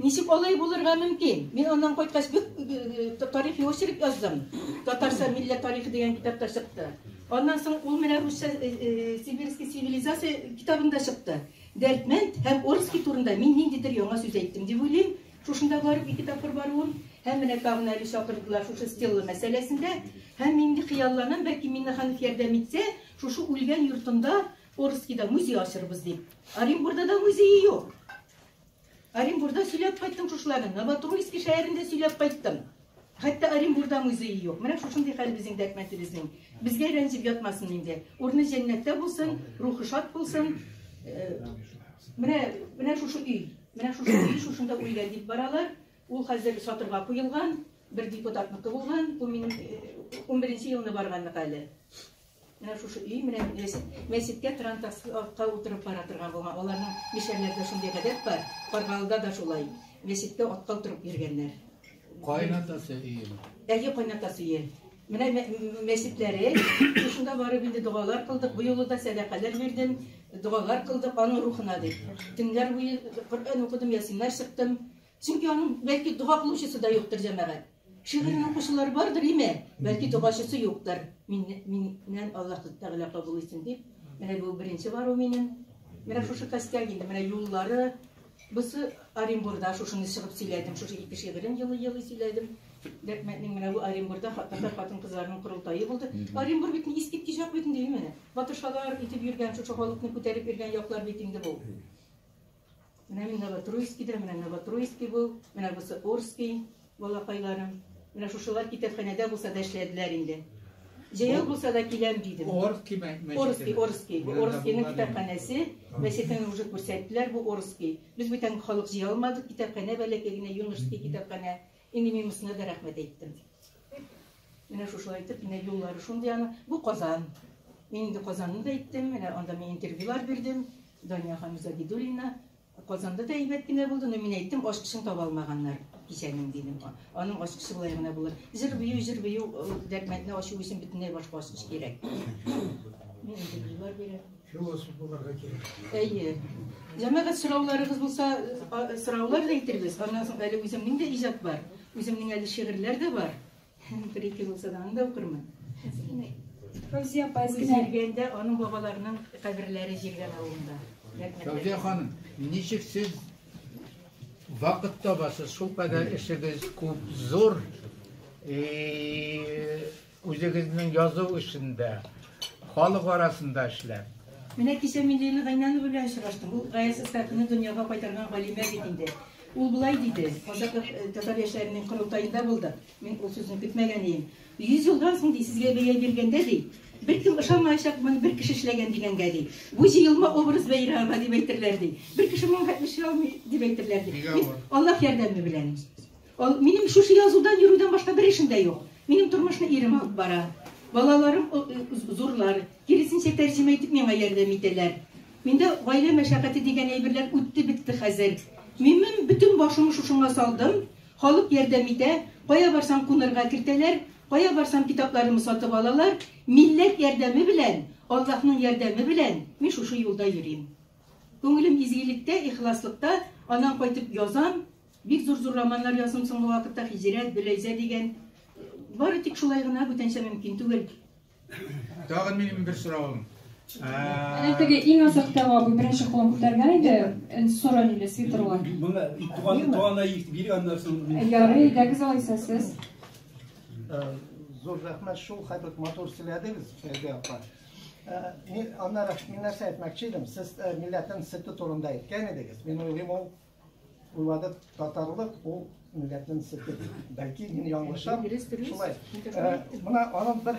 Ничек алай булырга мөмкин? Мин аннан кайткач бик тарихи очерк яздым. Татарча милләт тарихы дигән китап та чыкты. Аннан соң ул менә русча Сибирский цивилизация китабында чыкты. Дәрдмәнд һәм Орский турында мин ниндидер яңа сүз әйттем дип уйлыйм. Шушында барып ике тапкыр баруым, һәм менә тагын әле чакырдылар шушы стелла мәсьәләсендә. Һәм мин инде хыялланам, бәлки Миннеханов ярдәм итсә, шушы үлгән йортында Орскида музей ачырбыз дип. Оренбурда да музее юк. Оренбурда сөйләп кайттым шушыларны, Новотроицкий шәһәрендә сөйләп кайттым. Хәтта Оренбурда музее юк. Менә шушындый хәл безнең дәрдмәтебезнең. Безгә рәнҗеп ятмасын инде. Урыны җәннәттә булсын, рухы шат булсын. Менә, менә шушы өй. Менә шушы өй шушында үлгән дип баралар. Ул хәзер сатырга куелган, бер депутатныкы булган. Бу минем 11 елны барганныкы әле. Менә шушы өй, менә мәчеткә трантаска утырып бара торган булган. Аларның мишәрләрдә шундый гадәт бар. Каргалыда да шулай. Мәчеткә атка утырып йөргәннәр. Кайнатасы өе. Әйе, кайнатасы өе. Менә мәчетләре, шушында барып инде догалар кылдык. Бу юлы да сәдакалар бирдем, догалар кылдык аның рухына дип. Төннәр буе Коръән укыдым, ясиннар чыктым. Чөнки аның бәлки дога кылучысы да юктыр, җәмәгать. Шигырен укучылар бардыр, име? Бәлки догачысы юктыр. Миннән Аллаһ Тәгалә кабул итсен дип. Менә бу беренче бару минем. Менә шушы костяк инде, менә юллары. Бусы Оренбурда шушыны чыгып сөйләдем, шушы ике шигырен елый-елый сөйләдем. Дәрдмәнднең менә бу Оренбурда татар хатын-кызларының корылтае булды. Оренбур бит искиткеч як бит инде, менә. Батыршалар итеп йөргән, шушы халыкны күтәреп йөргән яклар бит инде бу. Менә мин Новотроицкийда, менә Новотроицкий бу, менә бусы Орский, балакайларым. Менә шушылар китапханәдә булса да эшләделәр инде. Җәяү булса да киләм дидем. Орский мәчете. Орский, Орский. Бу Орскийның китапханәсе, мәчетен уже күрсәттеләр, бу Орский. Без бүтән халык җыя алмадык, китапханә бәләкәй генә, юношеский китапханә. Инде мин монысына да рәхмәт әйттем. Менә шушылай итеп, менә юллары шундый аның. Бу Казан. Мин инде Казанны да әйттем, менә анда мин интервьюлар бирдем. Дания ханым Загидуллина. Казанда да әйбәт кенә булды, но мин әйттем, ачкычын таба алмаганнар кичәнең дидем. Аның ачкычы болай гына булыр. Җыр бию, җыр бию, Дәрдмәндне ачу өчен бөтенләй башка ачкыч кирәк. Мин интервьюлар бирәм. Философ булырга кирәк. Әйе. Җәмәгать сорауларыгыз булса, сораулар да әйтербез. Аннан соң әле үземнең дә иҗат бар. Үземнең әле шигырьләр дә бар. Бер-ике булса да аны да укырмын. Фәүзия апа, әзгенә. Җиргәндә аның бабаларының каберләре Җиргән авылында. Фәүзия ханым, ничек сез вакыт табасыз, шул кадәр эшегез күп, зур, үзегезнең язу эшендә, халык арасында эшләп. Менә кичә мин Лена Гайнанова белән очраштым. Ул Гаяз Исхакыйны дөньяга кайтарган галимә бит инде. Ул болай диде, Казакъ татар яшьләренең корылтаенда булды. Мин ул сүзне көтмәгән идем. 100 елдан соң ди, сезгә бәя биргәндә ди, беркем ышанмаячак, моны бер кеше эшләгән дигәнгә ди. Бу җыелма образ Бәйрәмова дип әйтерләр ди. Бер кеше моңа хәтле эшли алмый дип әйтерләр ди. Мин Аллаһ ярдәме белән. Ал, минем шушы язудан йөрүдән башка бер эшем дә юк. Минем тормышны ирем алып бара. Балаларым зурлар, киресенчә тәрҗемә итеп миңа ярдәм итәләр. Миндә гаилә мәшәкате дигән әйберләр үтте бетте хәзер. Минем бөтен башымны шушыңа салдым. Халык ярдәм итә, кая барсам кунырга кертәләр, кая барсам китапларымны сатып алалар. Милләт ярдәме белән, Аллаһның ярдәме белән мин шушы юлда йөрим. Күңелем изгелектә, ихласлыкта, аннан кайтып язам. Бик зур-зур романнар яздым соңгы вакытта, Хиҗрәт, Бөләйзә дигән. Бары тик шулай гына, бүтәнчә мөмкин түгел. Тагын минем бер соравым. Әнә теге иң азактагы абый беренче кулын күтәргән иде, соры ниле, свитерлы. Моны туган тугана бир аннан соң. Ярый, әйдәгез алайса сез. Зур рәхмәт, шул хәтле матур сөйләдегез, Фәйзә апа. Мин аннары мин нәрсә әйтмәкче идем, сез милләтнең сөте турында әйткән идегез. Мин уйлыйм, ул уйлады татарлык, ул милләтнең сөте. Бәлки мин ялгышам. Шулай. Менә аның бер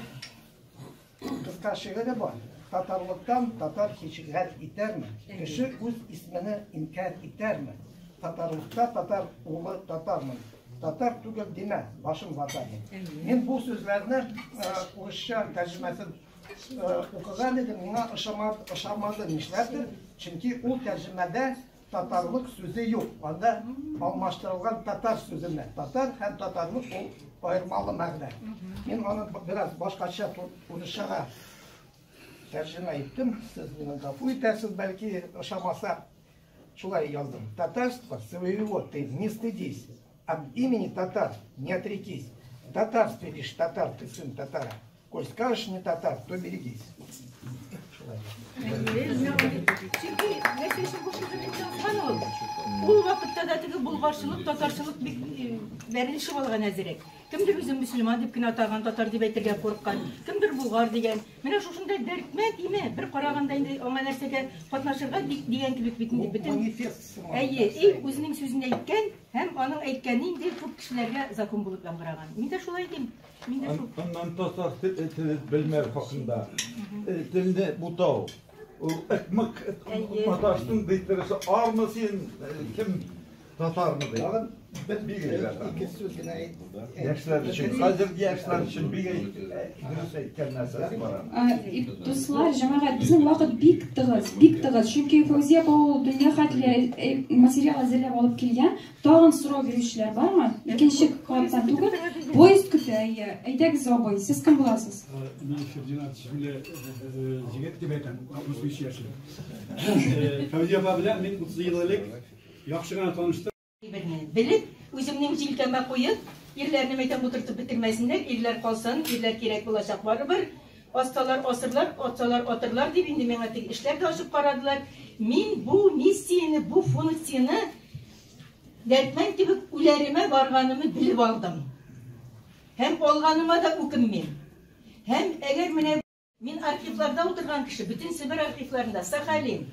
кыска шигыре бар. Татарлыктан татар һич гәр итәрме? Кеше үз исмене инкяр итәрме? Татарлыкта татар улы татармын. Татар түгел димә, башым ватармын. Мин бу сүзләрне урысча тәрҗемәсен укыган идем, миңа ошамады нишләптер, чөнки ул тәрҗемәдә татарлык сүзе юк. Анда алмаштырылган татар сүзе менә. Татар һәм татарлык ул аермалы мәгънә. Мин аны бераз башкача урысчага тәрҗемә иттем. Сез мине гафу итәрсез, бәлки ошамаса. Шулай яздым. Татарство своего ты не стыдись. От имени татар не отрекись. Татарстве лишь татар, ты сын татара. Коль скажешь не татар, то берегись. Шулай. Чөнки нәрсә өчен бу шигырьне язган ул? Ул вакытта да теге булгарчылык, татарчылык бик бәрелешеп алган әзерәк. Кемдер үзен мөселман дип кенә атаган, татар дип әйтергә курыккан, кемдер булгар дигән. Менә шушындай Дәрдмәнд име, бер караганда инде аңа нәрсәгә катнашырга дигән кебек бит инде бөтен. Манифест сыман. Әйе, эй, үзенең сүзен әйткән һәм аның әйткәне инде күп кешеләргә закон булып яңгыраган. Мин дә шулай дим. Мин дә шул. Аннан татар теле белмәү хакында. Телне бутау. Ул ыкмык маташтың ди тырышы армы син, кем татармы ди. Тагын бер Бик әйбәт. ике сүз генә әйт. Яшьләр өчен, хәзер яшьләр өчен бик дөрес әйткән нәрсәсе бар. Дуслар, җәмәгать, безнең вакыт бик тыгыз, бик тыгыз. Чөнки Фәүзия апа ул дөнья хәтле материал әзерләп алып килгән. Тагын сорау бирүчеләр бармы? Икенче каттан түгел. Поезд көтә, әйе. Әйдәгез, абый, сез кем буласыз? Мин Фердинанд исемле егет дип әйтәм, 65 яшьлек. Фәүзия апа белән мин 30 ел элек яхшы гына таныштым. Берне белеп, үземнең җилкәмә куеп, ирләрне мәйтәм утыртып бетермәсеннәр, ирләр калсын, ирләр кирәк булачак барыбер. Асталар асырлар, атсалар атырлар дип инде миңа теге эшләр дә ачып карадылар. Мин бу миссияне, бу функцияне Дәрдмәнд кебек үләремә барганымны белеп алдым. Һәм алганыма да үкенмим. Һәм әгәр менә мин архивларда утырган кеше, бөтен Себер архивларында, Сахалин,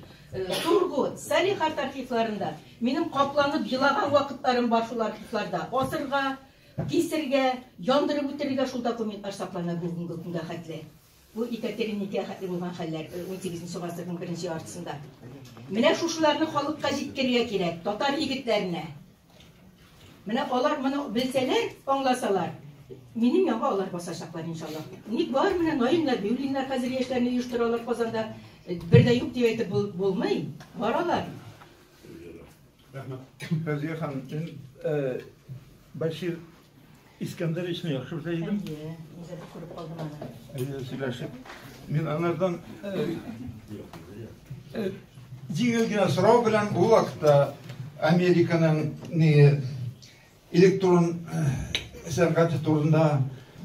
Тургут, Салихард архивларында минем капланып елаган вакытларым бар шул архивларда. Асырга, кисергә, яндырып үтерергә шул документлар саклана бүгенге көнгә хәтле. Бу Екатерина хәтле булган хәлләр 18 гасырның беренче яртысында. Менә шушыларны халыкка җиткерергә кирәк, татар егетләренә. Менә алар моны белсәләр, аңласалар, минем янга алар басачаклар иншаллаһ. Ник бар менә Наил Нәбиуллиннар хәзер яшьләрне оештыралар Казанда. Бер дә юк дип әйтеп булмый. Бар алар. Рәхмәт. Фәүзия ханым, мин Бәшир Искәндәровичны яхшы белә идем. Әйе, мин дә күреп калдым аны. Әйе, сөйләшеп. Мин анардан җиңел генә сорау белән ул вакытта Американың ни электрон сәнгате турында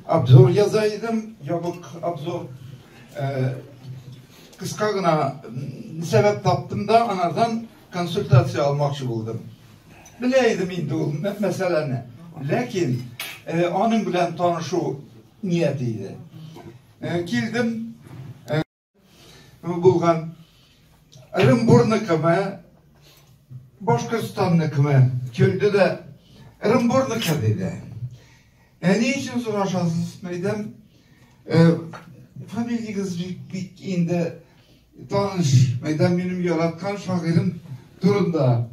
обзор яза идем, ябык обзор. Кыска гына сәбәп таптым да, анардан консультация алмакчы булдым. Белә идем инде ул мәсьәләне. Ләкин аның белән танышу нияте иде. Килдем, булган Ырынбурныкымы, Башкортстанныкымы? Көлде дә, Ырынбурныкы диде. Ә ни өчен сорашасыз, мәйдәм? Фамилиягез бик, бик инде таныш, мәйдәм, минем яраткан шагыйрем турында.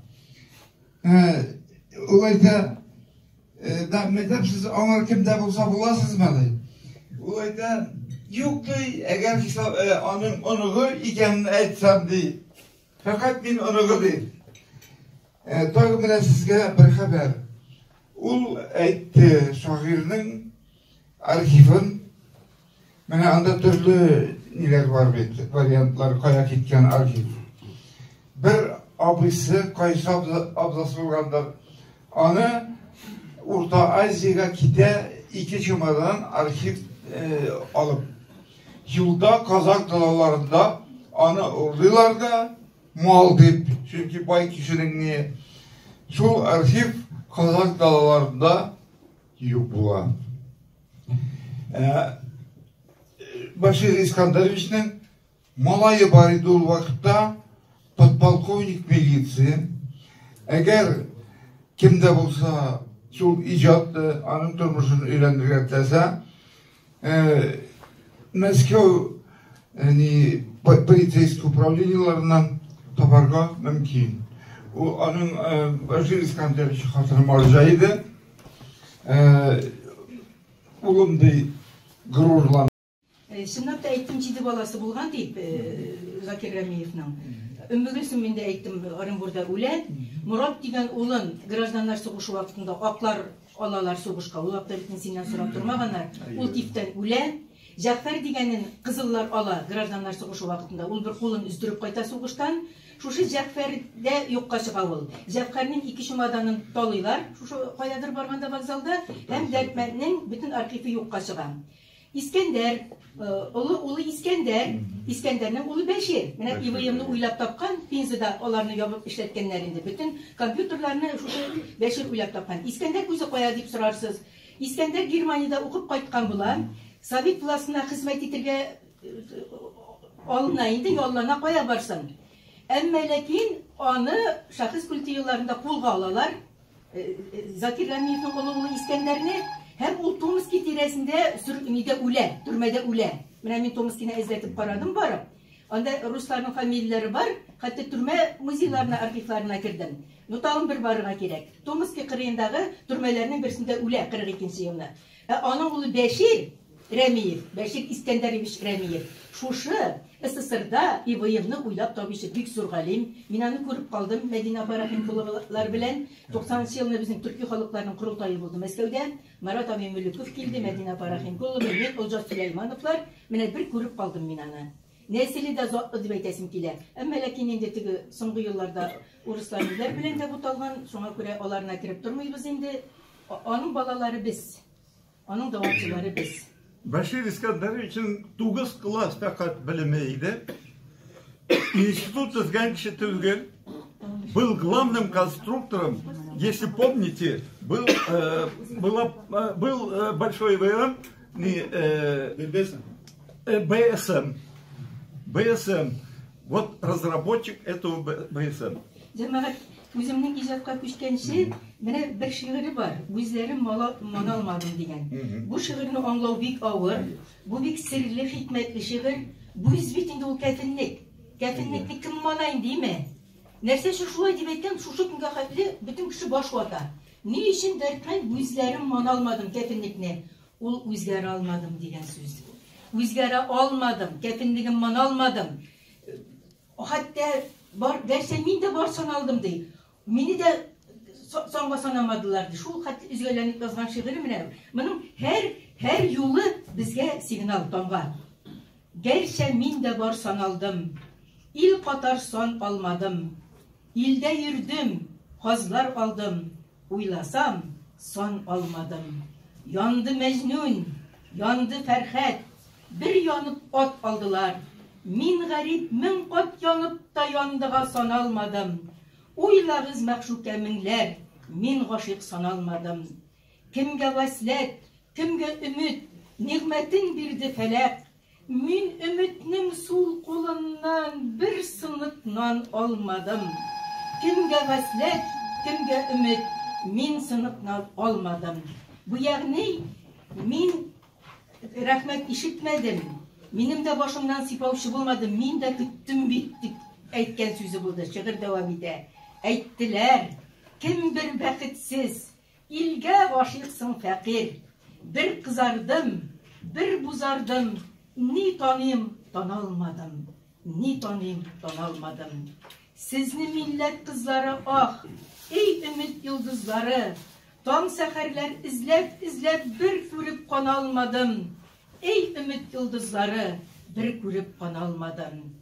Ул әйтә, да, мәйдәм, сез аңар кем дә булса буласызмы, ди. Ул әйтә, юк, ди, әгәр хисап, аның оныгы икәнен әйтсәм, ди. Фәкать мин оныгы, ди. Тагы менә сезгә бер хәбәр. Ул әйтте, шагыйрьнең архивын, менә анда төрле ниләр бар бит, вариантлар, кая киткән архив. Бер абыйсы, кайсы абзасы булгандыр, аны Урта Азиягә китә ике чемодан архив алып. Юлда казак далаларында аны урлыйлар да, мал дип, чөнки бай кешенең ни, шул архив казак далаларында юк була. Башир Искандаровичның малае бар иде ул вакытта, подполковник милиции. Әгәр кем дә булса шул иҗатны, аның тормышын өйрәнергә теләсә, Мәскәү ни полицейский управлениеләреннән табарга мөмкин. Ул аның Башир Искандарович хатыны марҗа иде. Улым ди горурлан. Чынлап та әйттем, 7 баласы булган дип, Закир Рәмиевның. Өммегөлсем мин дә әйттем, Оренбурда үлә. Морат дигән улын гражданнар сугышы вакытында аклар алалар сугышка. Ул вакытта бит синнән сорап тормаганнар. Ул тифтән үлә. Җәгъфәр дигәнен кызыллар ала гражданнар сугышы вакытында. Ул бер кулын өздереп кайта сугыштан. Шушы Җәгъфәр дә юкка чыга ул. Җәгъфәрнең ике чемоданын талыйлар, шушы каядыр барганда вокзалда, һәм Дәрдмәнднең бөтен архивы юкка чыга. Искәндәр, олы улы Искәндәр, Искәндәрнең улы Бәшир. Менә ИВМны уйлап тапкан, Пензада аларны ябып эшләткәннәр инде. Бөтен компьютерларны шушы Бәшир уйлап тапкан. Искәндәр үзе кая дип сорарсыз. Искәндәр Германиядә укып кайткан була. Совет властена хезмәт итергә алына инде, яллана, кая барсын. Әмма ләкин аны шәхес культы елларында кулга алалар. Закир Рәмиевның олы улы Искәндәрне, һәм ул Томский тирәсендә нидә үлә, төрмәдә үлә. Менә мин Томскийны эзләтеп карадым барып. Анда русларның фамилияләре бар, хәтта төрмә музейларына, архивларына кердем. Но тагын бер барырга кирәк. Томский кырыендагы төрмәләрнең берсендә үлә 42 елны. Ә аның улы Бәшир Рәмиев, Бәшир Искәндәрович Рәмиев, шушы СССРда ИВМны уйлап табучы бик зур галим. Мин аны күреп калдым Мәдинә апа Рәхимкуловалар белән. 90 елны безнең төрки халыкларның корылтае булды Мәскәүдә. Марат абый Мөлеков килде, Мәдинә апа Рәхимкулова, мин, Олжас Сөләймановлар. Менә бер күреп калдым мин аны. Нәселе дә затлы дип әйтәсем килә. Әмма ләкин инде теге соңгы елларда урыслар ниләр белән дә буталган, шуңа күрә аларына кереп тормыйбыз инде. Аның балалары без. Аның дәвамчылары без. Бәшир Искәндәровичның 9 класс фәкать белеме иде. Институт төзгән кеше түгел. Был главным конструктором, если помните, был большой ВМ, не, БСМ. БСМ. Вот разработчик этого БСМ. Җәмәгать, үземнең иҗатка күчкәнче, менә бер шигыре бар. Үзләрем маналмадым дигән. Бу шигырьне аңлау бик авыр. Бу бик серле, хикмәтле шигырь. Бу бит инде ул кәфенлек. Кәфенлекне кем мана инде, димә? Нәрсә өчен шулай дип әйткән, шушы көнгә хәтле бөтен кеше баш вата. Ни өчен Дәрдмәнд үзләрем маналмадым кәфенлекне? Ул үзгәрә алмадым дигән сүз. Үзгәрә алмадым, кәфенлегем маналмадым. Хәтта бар, гәрчә мин дә бар саналдым ди. Мине дә санга санамадылар, ди. Шул хәтле өзгәләнеп язган шигыре менә. Моның һәр һәр юлы безгә сигнал, тамга. Гәрчә мин дә бар саналдым, Ил катар сан алмадым. Илдә йөрдем, казлар алдым, Уйласам, сан алмадым. Янды Мәҗнүн, янды Фәрхәд, Бер янып ат алдылар. Мин гарип 1000 кат янып та яндыга саналмадым. Уйлагыз, мәгъшукә меңләр, Мин гашыйк саналмадым. Кемгә вәсләт, кемгә өмет, Нигъмәтен бирде фәләк. Мин өметнең сул кулыннан бер сынык нан алмадым. Кемгә вәсләт, кемгә өмет, мин сынык нан алмадым. Бу ягъни мин рәхмәт ишетмәдем, минем дә башымнан сыйпаучы булмады, мин дә көттем бит, дип әйткән сүзе булды. Шигырь дәвам итә. Әйттеләр, кем бер бәхетсез, илгә гашыйксың фәкыйрь. Бер кызардым, бер бузардым, ни таныйм, таналмадым. Ни таныйм, таналмадым. Сезне милләт кызлары, ах, эй өмет йолдызлары, таң сәхәрләр эзләп-эзләп бер күреп каналмадым. Эй өмет йолдызлары, бер күреп каналмадым.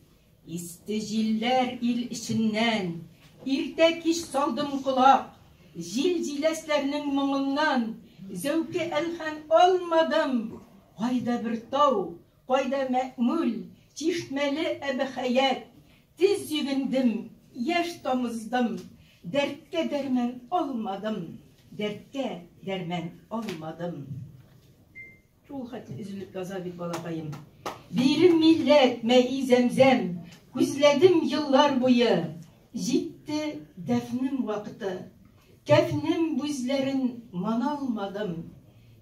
Исте җилләр ил эченнән, иртә кич салдым колак. Җил җиләсләрнең моңыннан зәүке әлхән алмадым. Кайда бер тау, кайда мәэмүл, чишмәле әбехәят. Тиз йөгендем, яшь тамыздым, дәрткә дәрмән алмадым, дәрткә дәрмән алмадым. Шул хәтле өзелеп яза бит балакаем. Бирем милләт, мәи зәмзәм, күзләдем еллар буе. Җитте дәфнем вакыты, кәфнем бүзләрен маналмадым.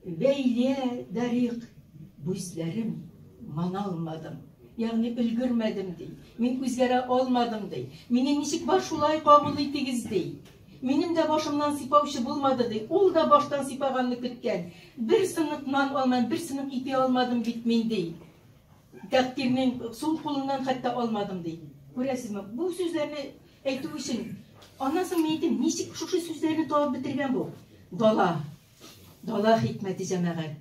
Вәйлә дарик, бүзләрем маналмадым. Ягъни өлгермәдем ди. Мин үзгәрә алмадым ди. Мине ничек бар шулай кабул итегез ди. Минем дә башымнан сыйпаучы булмады ди. Ул да баштан сыйпаганны көткән. Бер сынык нан алмадым, бер сынык ипи алмадым бит мин ди. Тәкъдирнең сул кулыннан хәтта алмадым ди. Күрәсезме? Бу сүзләрне әйтү өчен аннан соң мин әйтәм, ничек шушы сүзләрне табып бетергән бу? Дала. Дала хикмәте җәмәгать.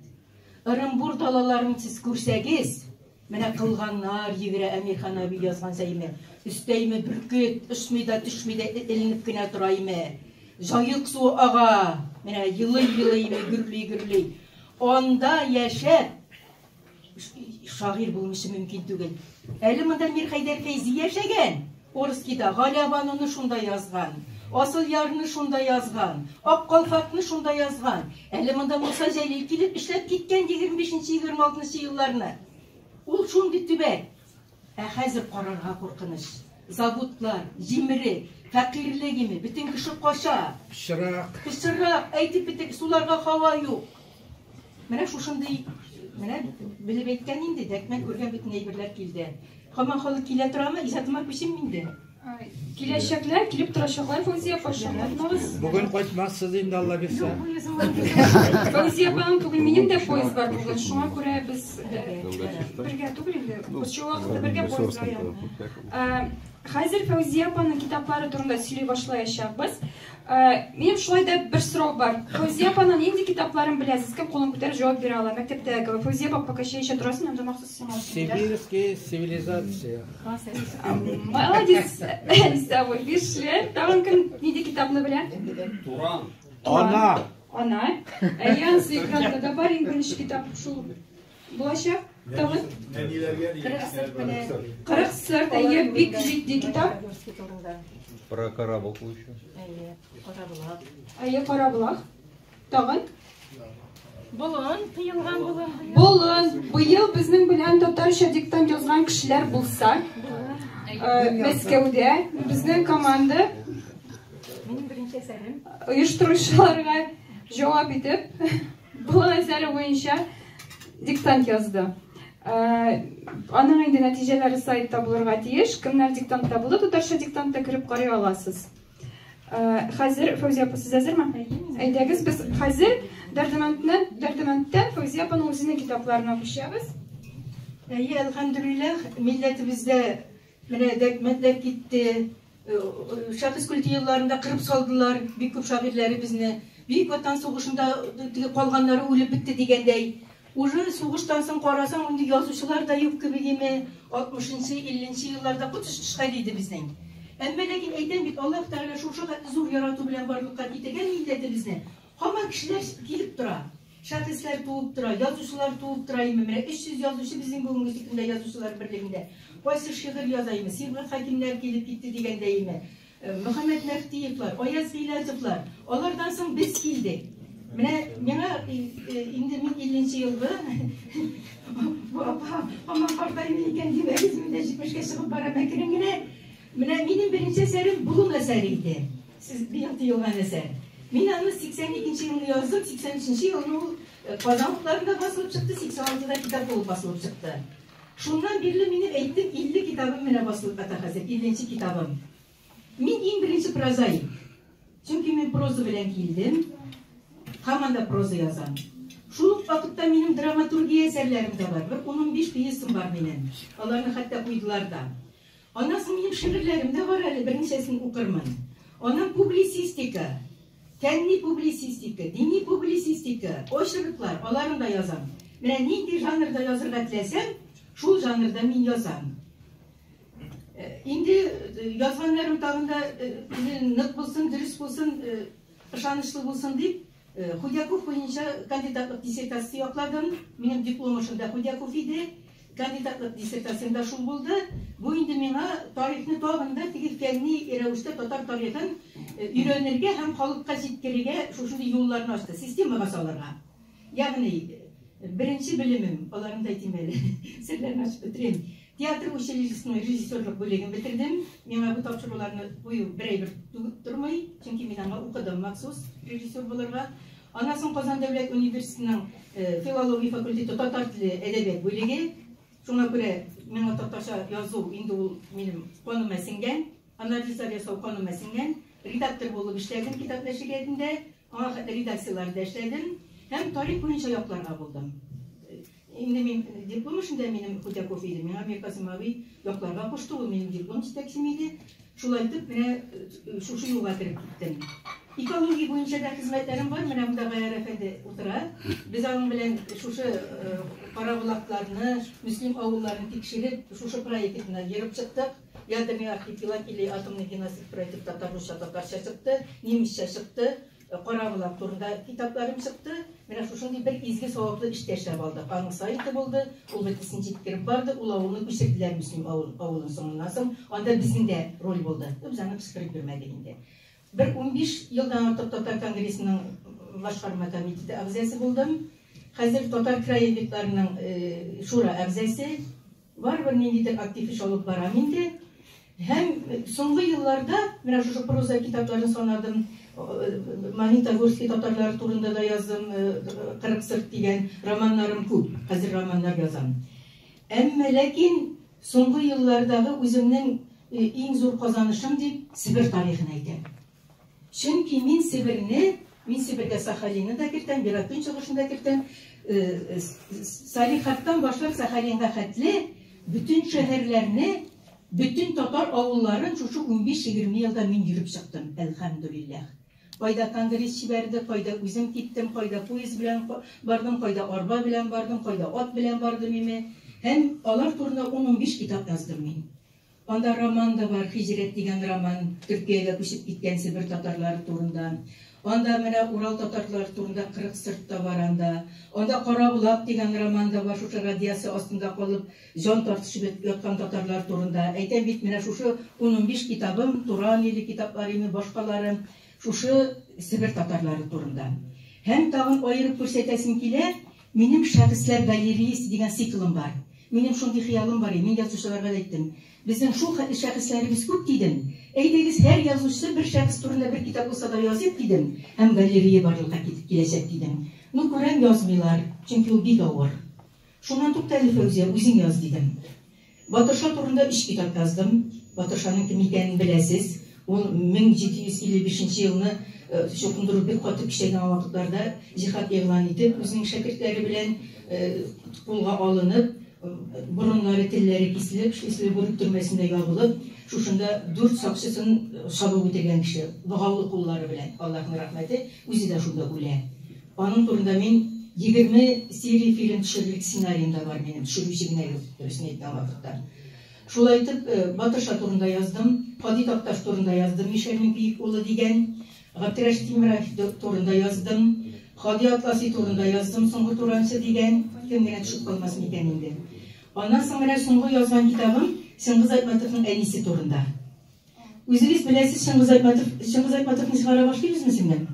Ырымбур далаларын сез күрсәгез, менә кылганнар йөгерә Әмирхан абый язган сәйме. Өстәйме бөркет, очмый да төшми дә эленеп кенә тора име. Җаек суы ага, менә елый-елый име, гөрли-гөрли. Анда яшәп, шагыйрь булмышы мөмкин түгел. Әле монда Мирхәйдәр Фәйзи яшәгән. Орскида Галиябануны шунда язган, Асылъярны шунда язган, Ак калфакны шунда язган. Әле монда Муса Җәлил килеп эшләп киткән 25-26 елларны. Ул шундый төбәк. Ә хәзер карарга куркыныч. Заводлар, җимерек, фәкыйрьлек име, бөтен кеше кача. Пычрак. Пычрак, әйтеп бетер, суларга һава юк. Менә шушындый, менә белеп әйткән инде, дәкмән күргән бөтен әйберләр килде. Һаман халык килә торамы? Иҗатыма күчим инде. Киләчәкләр, килеп торачаклар, Фәүзия апа, шатланмагыз. Бүген кайтмассыз инде, Алла бирсә. Фәүзия апаның түгел, минем дә поезд бар бүген. Шуңа күрә без бергә түгел инде. Борчылу вакыты бергә поездга. Хәзер Фәүзия апаның китаплары турында сөйли башлаячакбыз. Минем шулай да бер сорау бар. Фәүзия апаның нинди китапларын беләсез? Кем кулын күтәреп җавап бирә ала? Мәктәптәге кебек. Фәүзия апа пока чәй эчә торасың, анда махсус сиңа алып килделәр. Сибирская цивилизация. Молодец, Әлисә абый, бишле. Тагын кем нинди китапны белә? Туран. Ана. Ана. Әйе, анысы экранда да бар, иң беренче китап шул булачак. Тагын? 40 сырт, әйе, бик җитди китап. Про Карабулку еще. Әйе, Карабулак. Әйе, Карабулак. Тагын? Болын, тыелган болын. Болын. Быел безнең белән татарча диктант язган кешеләр булса, Мәскәүдә безнең команда Минем беренче әсәрем. Оештыручыларга җавап итеп, болын әсәре буенча диктант язды. Аның инде нәтиҗәләре сайтта булырга тиеш. Кемнәр диктантта булды, татарча диктантта кереп карый аласыз. Хәзер Фәүзия апа, сез әзерме? Әйдәгез, без хәзер Дәрдемәндтән Фәүзия апаның үзенең китапларына күчәбез. Әйе, әлхәмдүлилләһ, милләтебездә менә дәрдемәндләр китте. Шәхес культы елларында кырып салдылар бик күп шагыйрьләребезне. Бөек Ватан сугышында теге калганнары үлеп бетте дигәндәй. Уже сугыштан соң карасаң, инде язучылар да юк кебек име. 60-нчы, 50-нче елларда коточкыч хәл иде безнең. Әмма ләкин әйтәм бит, Аллаһ Тәгалә шушы хәтле зур ярату белән барлыкка китергән милләтебезне. Һаман кешеләр килеп тора. Шәхесләр туып тора, язучылар туып тора име. Менә 300 язучы безнең бүгенге көндә язучылар берлегендә. Кайсы шигырь яза име, Сибгат Хәкимнәр килеп китте дигәндәй име. Мөхәммәт Мәфтиевлар, Аяз Гыйләҗевлар, алардан соң без килдек. Менә миңа инде мин 50 елгы бу апа һаман картаймый икән димәгез, мин дә 70-кә чыгып барам әкрен генә. Менә минем беренче әсәрем Болын әсәре иде. Сез быел тыелган әсәр. Мин аны 82 елны яздым, 83 елны ул Казан утларында басылып чыкты, 86-да китап булып басылып чыкты. Шуннан бирле минем әйттем, 50 китабым менә басылып ята хәзер, 50 китабым. Мин иң беренче прозаик. Чөнки мин проза белән килдем, һаман да проза язам. Шул ук вакытта минем драматургия әсәрләрем дә бар. Бер 15 пьесам бар минем. Аларны хәтта куйдылар да. Аннан соң минем шигырьләрем дә бар әле, берничәсен укырмын. Аннан публицистика, фәнни публицистика, дини публицистика, очерклар, аларын да язам. Менә нинди жанрда язырга теләсәм, шул жанрда мин язам. Инде язганнарым тагын да нык булсын, дөрес булсын, ышанычлы булсын дип, Худяков буенча кандидатлык диссертация якладым. Минем диплом эшемдә Худяков иде. Кандидатлык диссертациямдә шул булды. Бу инде миңа тарихны тагын да теге фәнни рәвештә татар тарихын өйрәнергә һәм халыкка җиткерергә шушындый юлларны ачты, системага салырга. Ягъни беренче белемем, аларын да әйтим әле, серләрне ачып бетерим. Театр училищесының режиссерлык бүлеген бетердем. Миңа бу тапшыруларны кую бер әйбер тормый, чөнки мин аңа укыдым махсус режиссер булырга. Аннан соң Казан дәүләт университетының филология факультеты татар теле әдәбият бүлеге. Шуңа күрә миңа татарча язу инде ул минем каныма сеңгән, анализлар ясау каныма сеңгән. Редактор булып эшләдем китап нәшриятында, аңа хәтле редакцияләрдә эшләдем һәм тарих буенча якларга булдым. Инде мин диплом эшендә минем Худяков иде. Миңа Миркасым абый якларга кушты, ул минем диплом җитәкчем иде. Шулай итеп, менә шушы юлга кереп киттем. Экология буенча да хезмәтләрем бар. Менә монда Гаяр әфәнде утыра. Без аның белән шушы Караболакларны, Мөслим авылларын тикшереп, шушы проектны ерып чыктык. Ядерный архипелаг или атомный геноцид проекты татар, русча, татарча чыкты, немецча чыкты. Караболак турында китапларым чыкты. Менә шушындый бер изге саваплы эш тә эшләп алдык. Аның сайты булды, ул бөтенесен җиткереп барды, ул авылны күчерделәр Мөслим авылын соңыннан соң. Анда безнең дә роль булды. Без аны кычкырып йөрмәдек инде. Бер 15 елдан артык Татар конгрессының башкарма комитеты әгъзасы булдым. Хәзер татар краеведларының шура әгъзасы. Барыбер ниндидер актив эш алып барам инде. Һәм соңгы елларда менә шушы проза китапларын санадым. Магнитогорский татарлары турында да яздым, 40 сырт дигән романнарым күп. Хәзер романнар язам. Әмма ләкин соңгы еллардагы үземнең иң зур казанышым дип Себер тарихын әйтәм. Чөнки мин Себерне, мин Себергә Сахалинны да кертәм, Ерак Көнчыгышны да кертәм. Салихардтан башлап Сахалинга хәтле бөтен шәһәрләрне, бөтен татар авылларын шушы 15-20 елда мин йөреп чыктым, әлхәмдүлилләһ. Кайда конгресс җибәрде, кайда үзем киттем, кайда поезд белән бардым, кайда арба белән бардым, кайда ат белән бардым име. Һәм алар турында 10-15 китап яздым мин. Анда роман да бар, Хиҗрәт дигән роман, Төркиягә күчеп киткән Себер татарлары турында. Анда менә Урал татарлары турында 40 сырт та бар анда. Анда Караболак дигән роман да бар, шушы радиация астында калып, җан тартышып яткан татарлар турында. Әйтәм бит, менә шушы 10-15 китабым, Туран иле китаплары име, башкалары, шушы Себер татарлары турында. Һәм тагын аерып күрсәтәсем килә, минем шәхесләр галереясы дигән циклым бар. Минем шундый хыялым бар, мин язучыларга да әйттем. Безнең шул хәтле шәхесләребез күп дидем. Әйдәгез, һәр язучы бер шәхес турында бер китап булса да языйк дидем, һәм галерея барлыкка киләчәк дидем. Ну, күрәм, язмыйлар, чөнки ул бик авыр. Шуннан тукта әле, Фәүзия, үзең яз дидем. Батырша турында 3 китап яздым. Батыршаның кем икәнен беләсез. Ул 1755 елны чукындыру бик каты көчәйгән вакытларда җиһад игълан итеп, үзенең шәкертләре белән кулга алынып, борыннары, телләре киселеп, Шлиссельбург төрмәсендә ябылып, шушында дүрт сакчысын чабып үтергән кеше, богаулы куллары белән, Аллаһның рәхмәте, үзе дә шунда үлә. Аның турында мин 20 серия фильм төшерерлек сценарием да бар минем, төшерүче генә юк, дөресен әйткән вакытта. Шулай итеп, Батырша турында яздым, Һади Такташ турында яздым, Мишәрнең бөек улы дигән, Габдрәшит Тимеров турында яздым, Һади Атласи турында яздым, Соңгы туранчы дигән, кем генә төшеп калмас микән инде. Аннан соң менә соңгы язган китабым Чыңгыз Айтматовның әнисе турында. Үзегез беләсез, Чыңгыз Айтматов, Чыңгыз Айтматовны чыгара башлыйбызмы, сеңлем?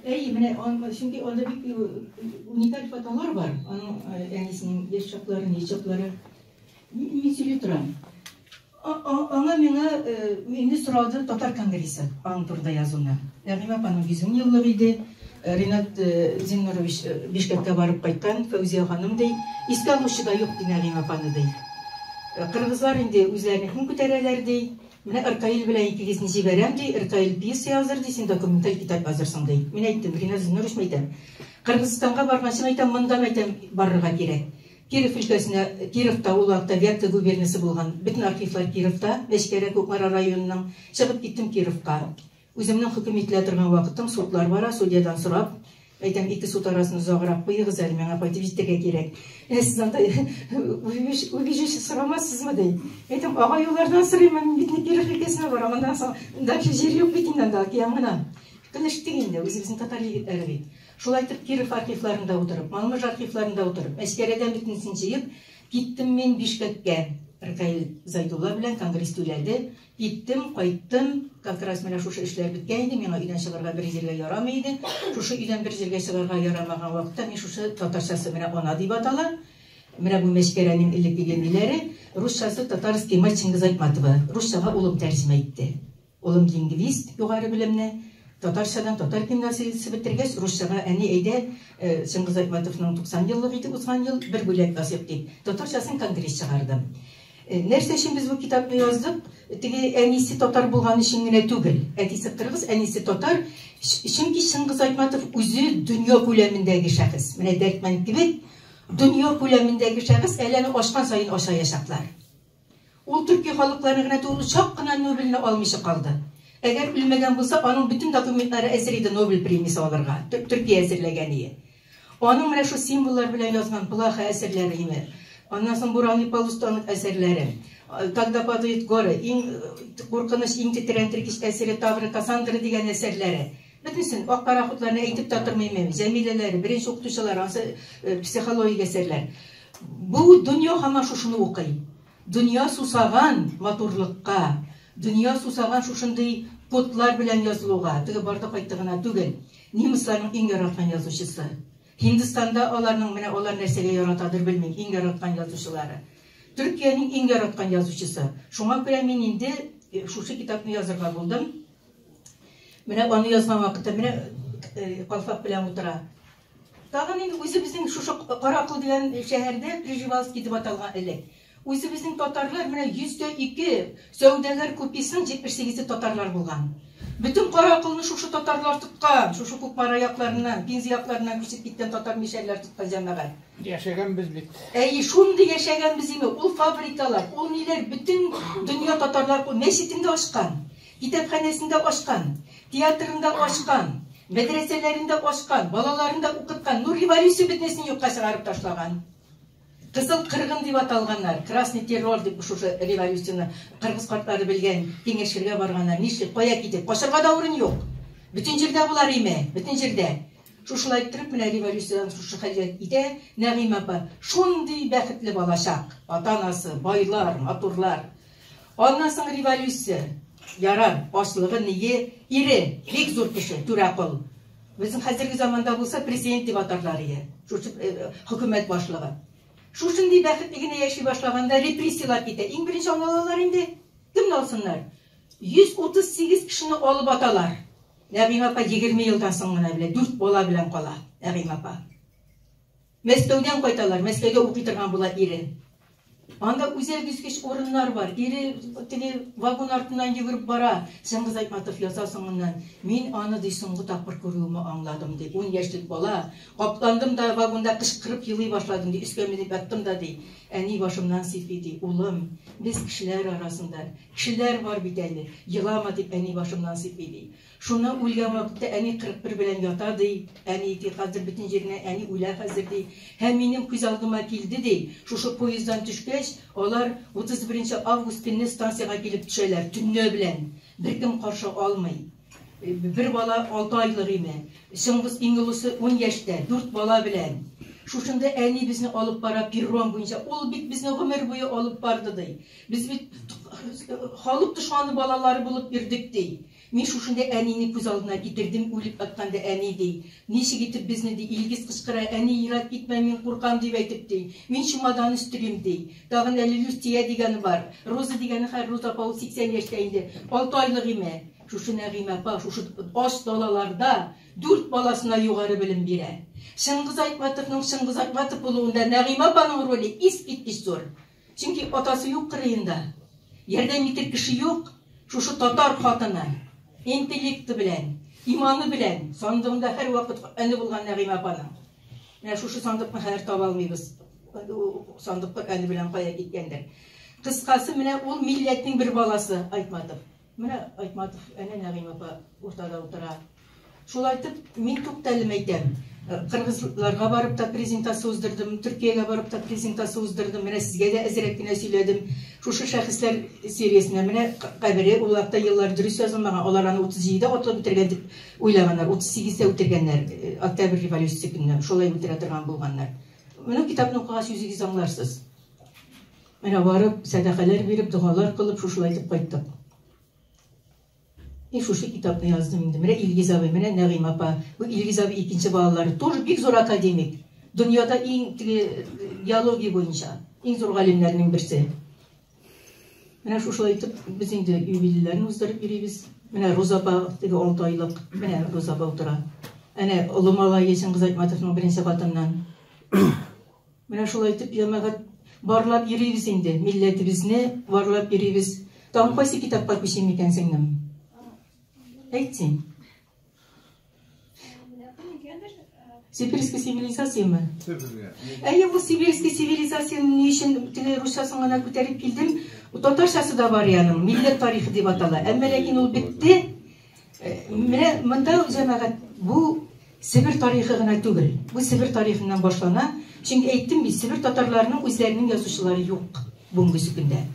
Әйе, менә чөнки анда бик уникаль фотолар бар. Аның әнисенең яшь чаклары, ни чаклары. Мин сөйли торам. Аңа миңа мине сорады Татар конгрессы аның турында язуны. Нәгыймә апаның 110 еллыгы иде. Ринат Зиннурович Бишкәккә барып кайткан, Фәүзия ханым ди, искә алучы да юк ди Нәгыймә апаны ди. Кыргызлар инде үзләренекен күтәрәләр ди. Менә Ркаил белән икегезне җибәрәм ди, Ркаил пьеса языр ди, син документаль китап язырсың ди. Мин әйттем, Ринат Зиннурович әйтәм. Кыргызстанга барганчы әйтәм, монда әйтәм, барырга кирәк. Киров өлкәсенә, Кировта ул вакытта Вятка губернасы булган, бөтен архивлар Кировта, Мәчкәрә, Кукмара районының. Чыгып киттем Кировка. Үземнең хөкем ителә торган вакытым, судлар бара, судьядан сорап, әйтәм, ике суд арасын озаграк куегыз әле, миңа кайтып җитәргә кирәк. Ә сез анда убежище сорамассызмы, ди. Әйтәм, агай юллардан сорыйм, мин бит не Киров өлкәсенә барам, аннан соң дальше җир юк бит инде анда, океан гына. Көлештек инде, үзебезнең татар егетләре бит. Шулай итеп, Киров архивларында утырып, Малмыж архивларында утырып, Мәчкәрәдән бөтенесен җыеп, киттем мин Бишкәккә. Ркаил Зайдулла белән конгресс түләде. Киттем, кайттым. Как раз менә шушы эшләр беткән иде, миңа өйдән чыгарга бер җиргә ярамый иде. Шушы өйдән бер җиргә чыгарга ярамаган вакытта мин шушы татарчасы менә ана дип атала. Менә бу Мәчкәрәнең элеккеге ниләре, русчасы Татарский мать Чингиз Айтматова. Русчага улым тәрҗемә итте. Улым лингвист, югары белемле. Татарчадан татар гимназиясе бетергәч, русчага әни әйдә, Чыңгыз Айтматовның 90 еллыгы иде узган ел, бер бүләк ясыйк дип, татарчасын конгресс чыгардым. Нәрсә өчен без бу китапны яздык? Теге әнисе татар булган өчен генә түгел. Әтисе кыргыз, әнисе татар. Чөнки Чыңгыз Айтматов үзе дөнья күләмендәге шәхес. Менә Дәрдмәнд кебек дөнья күләмендәге шәхес, әле аны ачкан саен ачаячаклар. Ул төрки халыкларны гына түгел, чак кына Нобельне алмыйча калды. Әгәр үлмәгән булса, аның бөтен документлары әзер иде Нобель премиясе алырга, Төркия әзерләгән ие. Аның менә шул символлар белән язган Плаха әсәрләре име, аннан соң Буранный полустанок әсәрләре, Когда падают горы, иң куркыныч, иң тетрәндергеч әсәре Тавры Кассандры дигән әсәрләре. Бөтенесен, ак пароходларны әйтеп тә тормыйм мин, Җәмиләләре, беренче укытучылар, ансы психологик әсәрләр. Бу дөнья һаман шушыны укый. Дөнья сусаган матурлыкка, дөнья сусаган шушындый кодлар белән язылуга, теге барды кайтты гына түгел. Немецларның иң яраткан язучысы. Һиндстанда аларның, менә алар нәрсәгә яратадыр белмим, иң яраткан язучылары. Төркиянең иң яраткан язучысы. Шуңа күрә мин инде шушы китапны язырга булдым. Менә аны язган вакытта менә калфак белән утыра. Тагын инде үзебезнең шушы Каракол дигән шәһәрдә Приживалский дип аталган элек. Үзебезнең татарлар менә 102 сәүдәгәр куписының 78-е татарлар булган. Бөтен Караколны шушы татарлар тоткан, шушы Кукмара якларыннан, Пенза якларыннан күчеп киткән татар мишәрләр тоткан җәмәгать. Яшәгәнбез бит. Әйе, шундый яшәгәнбез име, ул фабрикалар, ул ниләр, бөтен дөнья татарлар мәчетен дә ачкан, китапханәсен дә ачкан, театрын да ачкан, мәдрәсәләрен дә ачкан, балаларын да укыткан. Ну, революция бөтенесен юкка чыгарып ташлаган. Кызыл кыргын дип аталганнар, красный террор дип шушы революцияне кыргыз картлары белгән, киңәшергә барганнар. Ничек, кая китеп, качарга да урын юк. Бөтен җирдә булар име, бөтен җирдә. Шушылай иттереп, менә революциядән шушы хәлгә китә Нәгыймә апа. Шундый бәхетле балачак, ата-анасы, байлар, матурлар. Аннан соң революция. Ярар, ачлыгы ние, ире, бик зур кеше, түрә кол. Безнең хәзерге заманда булса, президент дип атарлар иде. Шушы хөкүмәт башлыгы. Шушындый бәхетле генә яши башлаганда репрессияләр китә. Иң беренче аны алалар инде. Кемне алсыннар? 138 кешене алып аталар. Нәгыймә апа 20 елдан соң гына белә, 4 бала белән кала Нәгыймә апа. Мәскәүдән кайталар, Мәскәүдә укый торган була ире. Анда үзәк өзгеч урыннар бар. Ире теге вагон артыннан йөгереп бара. Чыңгыз Айтматов яза соңыннан. Мин аны ди соңгы тапкыр күрүемне аңладым ди. 10 яшьлек бала. Капландым да вагонда кычкырып елый башладым ди. Өскә менеп яттым да ди. Әни башымнан сыйпый ди. Улым, без кешеләр арасында. Кешеләр бар бит әле. Елама дип әни башымнан сыйпый ди. Шуннан үлгән вакытта әни 41 белән ята ди. Әни ди, хәзер бөтен җиренә әни үлә хәзер ди. Һәм минем күз алдыма килде ди. Шушы поезддан төшкәч, алар 31 август көнне станциягә килеп төшәләр, төнлә белән. Беркем каршы алмый. Бер бала 6 айлык име. Чыңгыз иң олысы 10 яшьтә, 4 бала белән. Шушында әни безне алып бара перрон буенча. Ул бит безне гомер буе алып барды ди. Без бит халык дошманы балалары булып йөрдек ди. Мин шушында әнине күз алдына китердем, үлеп ятканда әни ди. Ничек итеп безне ди, Илгиз кычкыра, әни ерак китмә, мин куркам дип әйтеп ди. Мин чемодан өстерим ди. Тагын әле Люстия дигәне бар. Роза дигәне хәзер Роза апа ул 80 яшьтә инде. 6 айлык име. Шушы Нәгыймә апа шушы ач далаларда 4 баласына югары белем бирә. Чыңгыз Айтматовның Чыңгыз Айтматов булуында Нәгыймә апаның роле искиткеч зур. Чөнки атасы юк кырыенда. Ярдәм итер кеше юк. Шушы татар хатыны интеллекты белән, иманы белән сандыгында һәрвакыт әле булган Нәгыймә апаның. Менә шушы сандыкны хәзер таба алмыйбыз. Сандык Коръәне белән кая киткәндер. Кыскасы, менә ул милләтнең бер баласы Айтматов. Менә Айтматов, әнә Нәгыймә апа уртада утыра. Шулай итеп, мин тукталым әйтәм. Кыргызларга барып та презентация уздырдым, Төркиягә барып та презентация уздырдым. Менә сезгә дә әзрәк кенә сөйләдем. Шушы шәхесләр сериясенә менә кабере ул вакытта еллар дөрес язылмаган. Алар аны 37-дә атылып үтергән дип уйлаганнар. 38-дә үтергәннәр, Октябрь революциясе көнне шулай үтерә торган булганнар. Менә китапны укыгач үзегез аңларсыз. Менә барып, сәдакалар биреп, догалар кылып, шушылай итеп кайттык. И шушы китапны яздым инде. Менә Илгиз абый, менә Нәгыйм апа. Бу Илгиз абый икенче балалары тоже бик зур академик. Дөньяда иң теге геология буенча иң зур галимнәрнең берсе. Менә шушылай итеп без инде юбилейләрне уздырып йөрибез. Менә Роза апа теге 6 айлык, менә Роза апа утыра. Әнә олы малае Чыңгыз Айтматовның беренче хатыннан. Менә шулай итеп җәмәгать барлап йөрибез инде, милләтебезне барлап йөрибез. Тагын кайсы китапка күчим икән, сеңлем? Әйт син. Сибирская цивилизацияме? Әйе, бу сибирская цивилизацияне ни өчен теге русчасын гына күтәреп килдем? Татарчасы да бар аның, милләт тарихы дип атала. Әмма ләкин ул бетте. Менә монда җәмәгать бу Себер тарихы гына түгел. Бу Себер тарихыннан башлана. Чөнки әйттем бит, Себер татарларының үзләренең язучылары юк бүгенге көндә.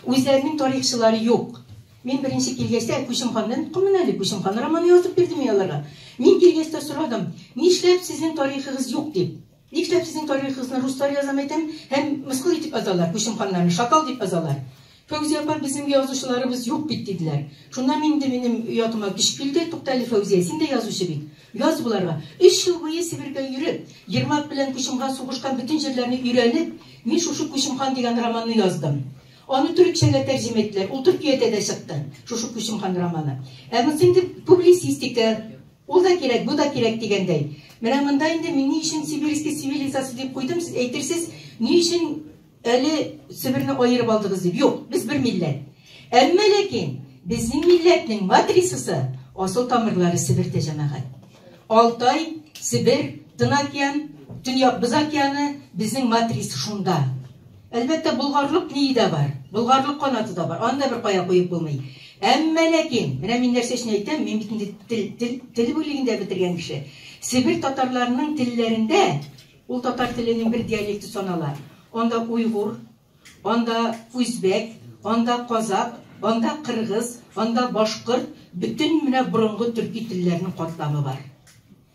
Үзләренең тарихчылары юк. Мин беренче килгәч тә Күчем ханнан кемнән әле Күчем хан романы язып бирдем мин аларга. Мин килгәч тә сорадым, нишләп сезнең тарихыгыз юк дип. Нишләп сезнең тарихыгызны руслар язам әйтәм, һәм мыскыл итеп язалар, Күчем ханнарны шакал дип язалар. Фәүзия апа, безнең язучыларыбыз юк бит диделәр. Шуннан инде минем оятыма көч килде, тукта әле Фәүзия, син дә язучы бит. Яз буларга. 3 ел буе Себергә йөреп, Ермак белән Күчем хан сугышкан бөтен җирләрне өйрәнеп, мин шушы Күчем хан дигән романны яздым. Аны төрекчәгә тәрҗемә иттеләр. Ул Төркиядә дә чыкты, шушы Күчем хан романы. Ә монысы инде публицистика. Ул да кирәк, бу да кирәк дигәндәй. Менә монда инде мин ни өчен сибирский цивилизация дип куйдым, сез әйтерсез, ни өчен әле Себерне аерып алдыгыз дип. Юк, без бер милләт. Әмма ләкин безнең милләтнең матрицасы асыл тамырлары Себердә җәмәгать. Алтай, Себер, Тын океан, Төньяк Боз океаны безнең матрица шунда. Әлбәттә, болгарлык ние дә бар, болгарлык канаты да бар, аны да бер кая куеп булмый. Әмма ләкин, менә мин нәрсә өчен әйтәм, мин бит инде тел, тел, тел бүлегендә бетергән кеше. Себер татарларының телләрендә ул татар теленең бер диалекты санала. Анда уйгур, анда үзбәк, анда казак, анда кыргыз, анда башкорт, бөтен менә борынгы төрки телләрнең катламы бар.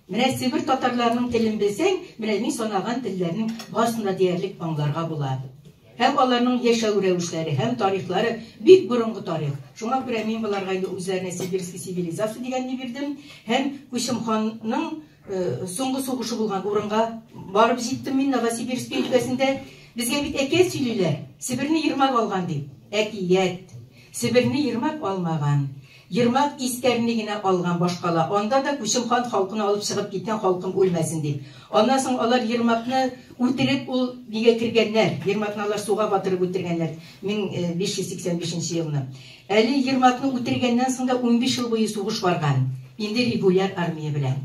Менә Себер татарларының телен белсәң, менә мин санаган телләрнең барысын да диярлек аңларга була. Һәм аларның яшәү рәвешләре, һәм тарихлары бик борынгы тарих. Шуңа күрә мин боларга инде үзләренә сибирский цивилизация дигәнне бирдем. Һәм Күчем ханның соңгы сугышы булган урынга барып җиттем мин Новосибирск өлкәсендә. Безгә бит әкият сөйлиләр. Себерне Ермак алган дип. Әкият. Себерне Ермак алмаган. Ермак Искәрне генә алган башкала. Анда да Күчем хан халкын алып чыгып киткән, халкым үлмәсен дип. Аннан соң алар Ермакны үтереп, ул нигә кергәннәр? Ермакны алар суга батырып үтергәннәр 1585 елны. Әле Ермакны үтергәннән соң да 15 ел буе сугыш барган. Инде регуляр армия белән.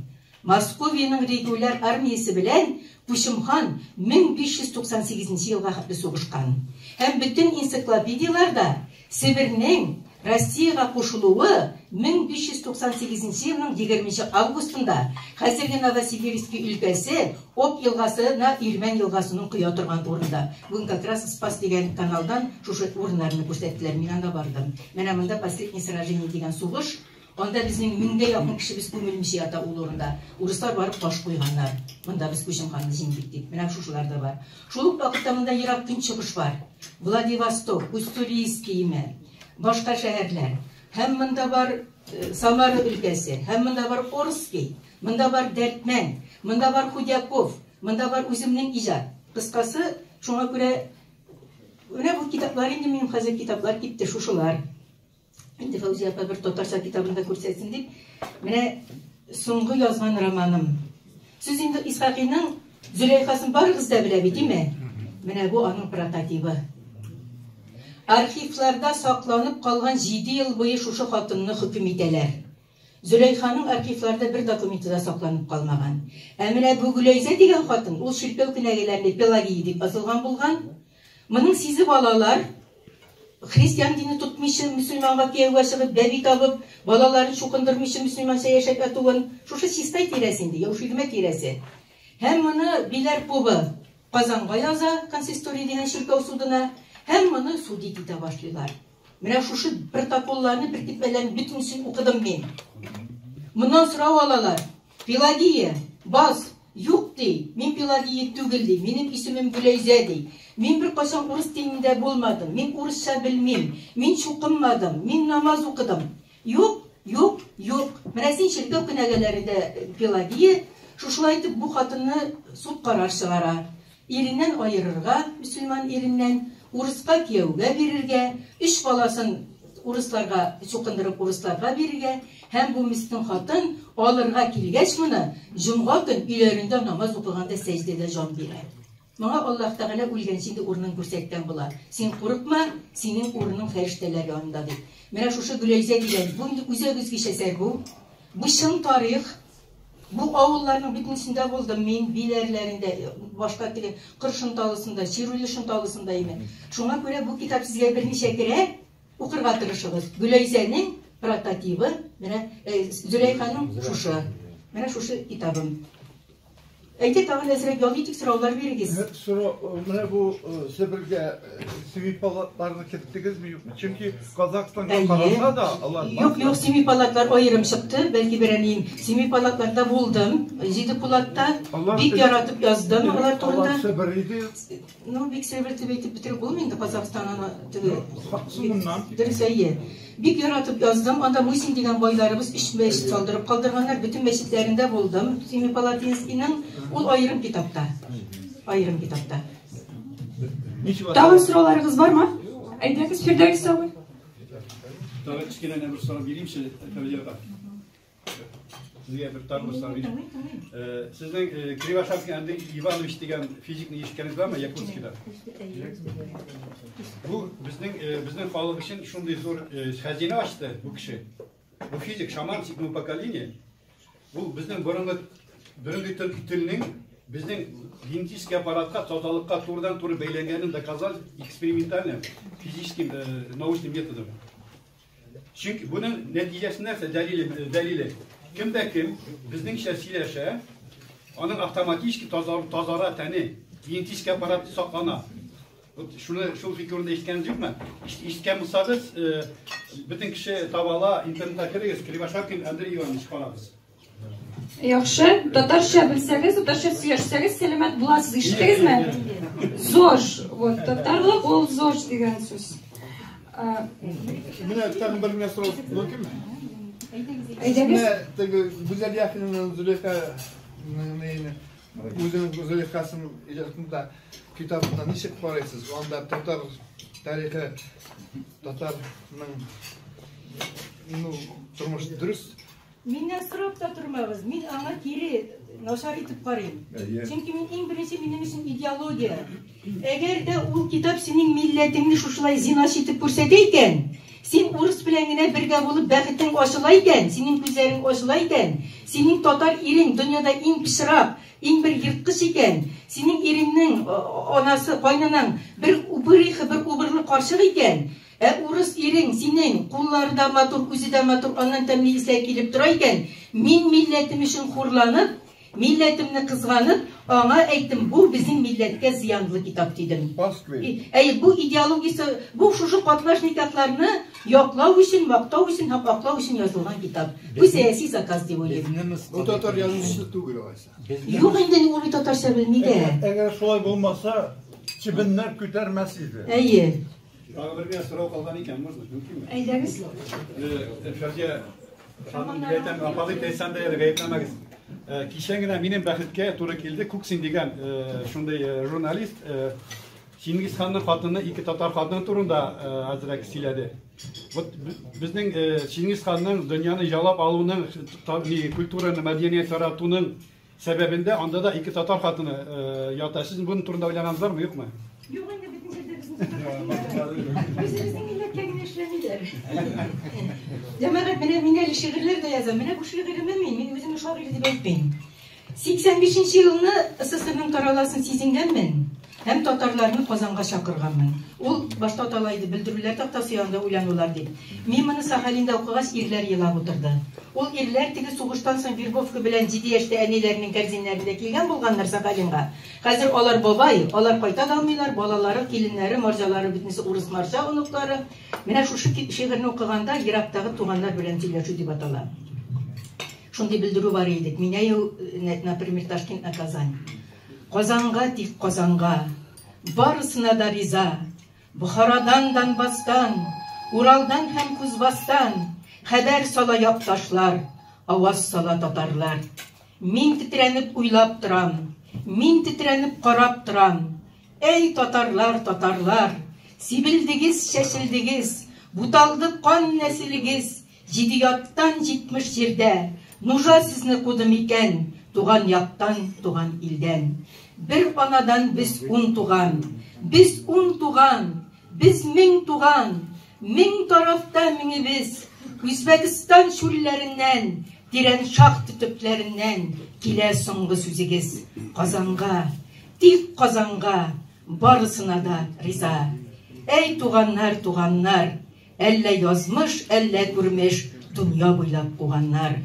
Московиянең регуляр армиясе белән Күчем хан 1598 елга хәтле сугышкан. Һәм бөтен энциклопедияләрдә Себернең Россиягә кушылуы 1598 елның 20 августында хәзерге Новосибирский өлкәсе Об елгасына Ирмән елгасының коя торган урында. Бүген как раз Спас дигән каналдан шушы урыннарны күрсәттеләр. Мин анда бардым. Менә монда последнее сражение дигән сугыш. Анда безнең меңгә якын кешебез күмелмичә ята ул урында. Урыслар барып таш куйганнар. Монда без Күчем ханны җиңдек дип. Менә шушылар да бар. Шул ук вакытта монда ерак көнчыгыш бар. Владивосток, Усть-Урийский, башка шәһәрләр. Һәм монда бар Самара өлкәсе, һәм монда бар Орский, монда бар Дәртмән, монда бар Худяков, монда бар үземнең иҗат. Кыскасы, шуңа күрә менә бу китаплар инде минем хәзер китаплар китте шушылар. Инде Фәүзия апа бер татарча китабын да күрсәтсен дип, менә соңгы язган романым. Сез инде Исхакыйның Зөләйхасын барыгыз да белә бит, димме? Менә бу аның прототибы. Архивларда сакланып калган 7 ел буе шушы хатынны хөкем итәләр. Зөләйханың архивларда бер документы да сакланып калмаган. Ә менә бу Гөләйзә дигән хатын, ул чиркәү кенәгәләрендә Пелагия дип язылган булган. Моның сизеп алалар, христиан дине тотмыйча мөселманга кияүгә чыгып, бәби табып, балаларын чукындырмыйча мөселманча яшәп ятуын. Шушы Чистай тирәсе инде, Яуширмә тирәсе. Һәм моны Биләр побы Казанга яза, консистория дигән чиркәү судына, һәм моны судить итә башлыйлар. Менә шушы протоколларны, беркетмәләрне бөтенесен укыдым мин. Моннан сорау алалар. Пелагия, баз, юк ди, мин Пелагия түгел ди, минем исемем Гөләйзә ди. Мин бер кайчан урыс динендә булмадым, мин урысча белмим, мин чукынмадым, мин намаз укыдым. Юк, юк, юк. Менә син чиркәү кенәгәләрендә Пелагия, шушылай итеп бу хатынны суд карар чыгара. Иреннән аерырга, мөселман иреннән, урыска кияүгә бирергә, өч баласын урысларга чукындырып урысларга бирергә, һәм бу мескен хатын алырга килгәч моны җомга көн өйләрендә намаз укыганда сәҗдәдә җан бирә. Моңа Аллаһ Тәгалә үлгәнче инде урынын күрсәткән була. Син курыкма, синең урының фәрештәләр янында дип. Менә шушы Гөләйзә дигән, бу инде үзәк өзгеч әсәр бу. Бу чын тарих. Бу авылларның бөтенесендә булдым мин, Биләрләрендә, башка теге Кыр Шонталысында, Чирүле Шонталысында име. Шуңа күрә бу китап сезгә берничә керә, укырга тырышыгыз. Гөләйзәнең прототибы, менә Зөләйханың шушы. Менә шушы китабым. Әйтә тагын әзрәк ял итик, сораулар бирегез. Сорау, менә бу Себергә Семипалатларны керттегезме, юкмы? Чөнки Казахстанга караса да алар. Юк, юк, Семипалатлар аерым чыкты. Бәлки бер әнием Семипалатларда булдым. Җиде Пулатта бик яратып яздым алар турында. Алар Себер иде. Ну, бик Себер дип әйтеп бетереп булмый инде Казахстан аны теге. Соңыннан. Дөрес, әйе. Бик яратып яздым. Анда Мусин дигән байларыбыз өч мәчет салдырып калдырганнар. Бөтен мәчетләрендә булдым. Семипалатинскийның ул аерым китапта. Аерым китапта. Тагын сорауларыгыз бармы? Әйдәгез, Фирдәвис абый. Тагын кечкенә генә бер сорау биримче, Фәүзия апа. Сезгә бер тагын бер сорау бирим. Сезнең Кривошапкин Андрей Иванович дигән физикны ишеткәнегез бармы Якутскида? Бу безнең халык өчен шундый зур хәзинә ачты бу кеше. Бу физик, шаман седьмого поколения. Бу безнең борынгы төрки телнең безнең генетический аппаратка, тазалыкка турыдан-туры бәйләнгәнен доказал экспериментально, физическим, научным методом. Чөнки буның нәтиҗәсе нәрсә, дәлиле. Кем дә кем безнеңчә сөйләшә, аның автоматически тазара тәне, генетический аппарат саклана. Вот шуны, шул фигурны ишеткәнегез юкмы? Ишеткән булсагыз, бөтен кеше таба ала, интернетка керегез, Кривошапкин Андрей Иванович карагыз. Яхшы, татарча белсәгез, татарча сөйләшсәгез, сәламәт буласыз. Ишеттегезме? ЗОЖ, вот татарлык ул ЗОЖ дигән сүз. Менә тагын бер генә сорау мөмкинме? Әйдәгез. Менә теге Гүзәл Яхинаның Зөләйха үзенең Зөләйхасын иҗатында китабына ничек карыйсыз? Анда татар тарихы, татарның Ну, тормыш дөрес. Миннән сорап та тормагыз, мин аңа кире начар итеп карыйм. Чөнки мин иң беренче минем өчен идеология. Әгәр дә ул китап синең милләтеңне шушылай зиначы итеп күрсәтә икән, син урыс белән генә бергә булып бәхетең ачыла икән, синең күзләрең ачыла икән, синең татар ирең дөньяда иң пычрак, иң бер ерткыч икән, синең иреңнең анасы, кайнанаң бер убырыха, бер убырлы карчык икән, ә урыс ирең синең куллары да матур, үзе дә матур, аннан тәмле исләр килеп тора икән, мин милләтем өчен хурланып, милләтемне кызганып, аңа әйттем, бу безнең милләткә зыянлы китап дидем. Әй, бу идеологиясе, бу шушы катнаш никахларны яклау өчен, мактау өчен һәм аклау өчен язылган китап. Бу сәяси заказ дип уйлыйм. Бу татар язучысы түгел алайса. Юк инде, ул бит татарча белми дә. Әгәр шулай булмаса, чебеннәр күтәрмәс иде. Әйе. Тагы бер генә сорау калган икән, можно, мөмкинме? Әйдәгез. Фәүзия ханым дип әйтәм, апа дип әйтсәм дә әле гаепләмәгез. Кичә генә минем бәхеткә туры килде Куксин дигән шундый журналист Чингиз ханның хатыны ике татар хатыны турында әзрәк сөйләде. Вот безнең Чингиз ханның дөньяны яулап алуның, культураны, мәдәният таратуның сәбәбендә анда да ике татар хатыны ята. Сез буның турында уйлагансызлармы, юкмы? Юк инде, бөтен җирдә безнең татар хатыннары. Үзебезнең милләткә генә эшләмиләр. Җәмәгать, менә мин әле шигырьләр дә язам. Менә бу шигыремне мин үземне шагыйрь дип әйтмим. 85 елны СССРның тараласын сизенгәнмен һәм татарларны Казанга чакырганмын. Ул башта атала иде, белдерүләр тактасы янында уйланулар дип. Мин моны Сахалинда укыгач, ирләр елап утырды. Ул ирләр теге сугыштан соң вербовка белән 7 яшьтә әниләренең кәрзиннәрендә килгән булганнар Сахалинга. Хәзер алар бабай, алар кайта да алмыйлар, балалары, киленнәре, марҗалары бөтенесе урыс марҗа оныклары. Менә шушы шигырьне укыганда ерактагы туганнар белән сөйләшү дип атала. Шундый белдерү бар иде. Меняю, например, Ташкент на Казань. Казанга тик Казанга, барысына да риза. Бухарадан, Донбасстан, Уралдан һәм Кузбасстан хәбәр сала якташлар, аваз сала татарлар. Мин тетрәнеп уйлап торам, мин тетрәнеп карап торам. Әй, татарлар, татарлар, сибелдегез, чәчелдегез, буталды кан нәселегез, җиде яттан 70 җирдә, нужа сезне кудым икән, туган яктан, туган илдән. Бер анадан без 10 туган, без 10 туган, без 1000 туган, 1000 тарафта меңебез, Үзбәкстан чүлләреннән, тирән шахта төпләреннән килә соңгы сүзегез. Казанга, тик Казанга, барысына да риза. Әй, туганнар, туганнар, әллә язмыш, әллә күрмеш, дөнья буйлап куганнар.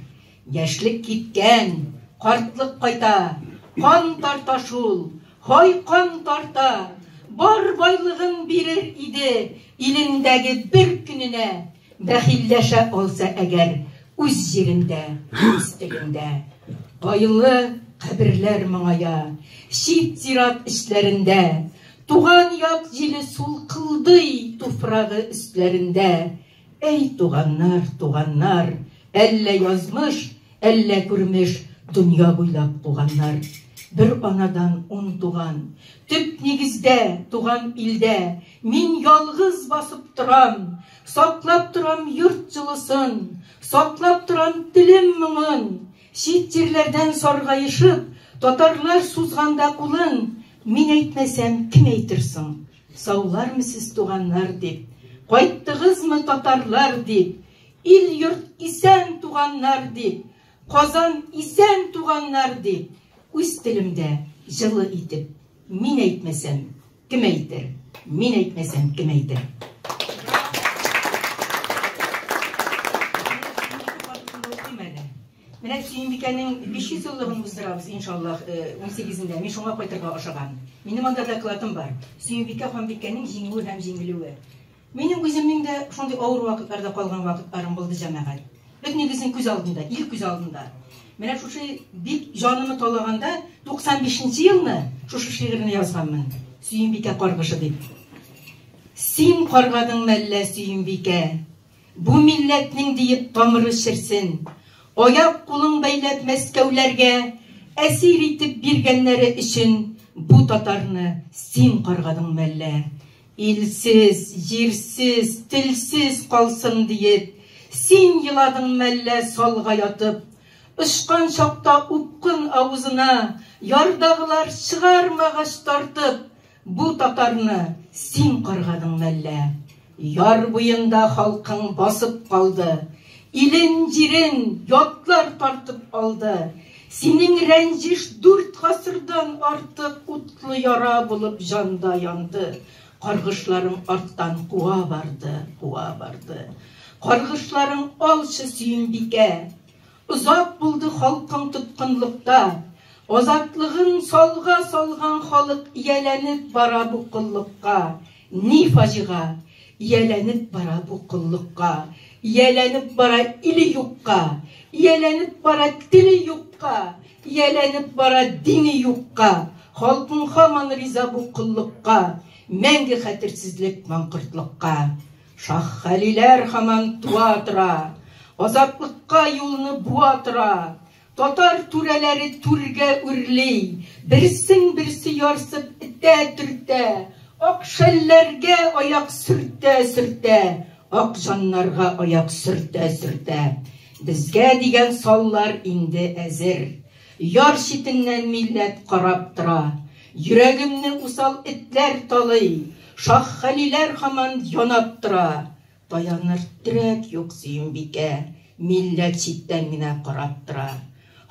Яшьлек киткән, картлык кайта, кан тарта шул, һай кан тарта, бар байлыгын бирер иде, илендәге бер көненә, бәхилләшә алса әгәр, үз җирендә, үз телендә. Айлы каберләр моңая, чит зират эчләрендә, туган як җиле сулкылдый туфрагы өсләрендә. Әй, туганнар, туганнар, әллә язмыш, әллә күрмеш, дөнья буйлап куганнар. Бер анадан 10 туган, төп нигездә, туган илдә, мин ялгыз басып торам, саклап торам йорт җылысын, саклап торам телем моңын. Чит җирләрдән саргайышып, татарлар сузганда кулын, мин әйтмәсәм, кем әйтер соң? Саулармы сез, туганнар, дип, кайттыгызмы, татарлар, дип, ил йорт исән, туганнар, дип, Казан исән, туганнар, дип, үз телемдә җылы итеп, мин әйтмәсәм, кем әйтер? Мин әйтмәсәм, кем әйтер? Менә Сөембикәнең 500 еллыгын уздырабыз, иншаллаһ, 18-ндә. Мин шуңа кайтырга ашыгам. Минем анда докладым бар. Сөембикә ханбикәнең җиңүе һәм җиңелүе. Минем үземнең дә шундый авыр вакытларда калган вакытларым булды, җәмәгать. Бөтенебезнең күз алдында, ил күз алдында. Менә шушы бик җанымны талаганда 95 елны шушы шигырьне язганмын. Сөембикә каргышы дип. Син каргадың мәллә, Сөембикә? Бу милләтнең диеп тамыры черсен. Аяк кулың бәйләп Мәскәүләргә әсир итеп биргәннәре өчен бу татарны син каргадың мәллә? Илсез, җирсез, телсез калсын диеп, Син еладың мәллә салга ятып? Очкан чакта упкын авызына, Ярдагылар чыгармагач тартып, Бу татарны син каргадың мәллә? Яр буенда халкың басып калды, Илен-җирен ятлар тартып алды. Синең рәнҗеш дүрт гасырдан артык Утлы яра булып җанда янды. Каргышларың арттан куа барды, куа барды. Каргышларың алчы, Сөембикә! Озак булды халкың тоткынлыкта. Азатлыгын салга салган халык ияләнеп бара бу коллыкка. Ни фаҗига! Ияләнеп бара бу коллыкка. Ияләнеп бара иле юкка. Ияләнеп бара теле юкка. Ияләнеп бара дине юкка. Халкың һаман риза бу коллыкка. Мәңге хәтерсезлек маңкортлыкка. Шаһгалиләр һаман туа тора, Азатлыкка юлны буа тора. Татар түрәләре түргә үрли, Берсен-берсе ярсып этә-төртә, Ак шәлләргә аяк сөртә-сөртә, Ак җаннарга аяк сөртә-сөртә. Безгә дигән саллар инде әзер. Яр читеннән милләт карап тора. Йөрәгемне усал этләр талый, Шаһгалиләр һаман янап тора. Таяныр терәк юк, Сөембикә, Милләт читтән генә карап тора.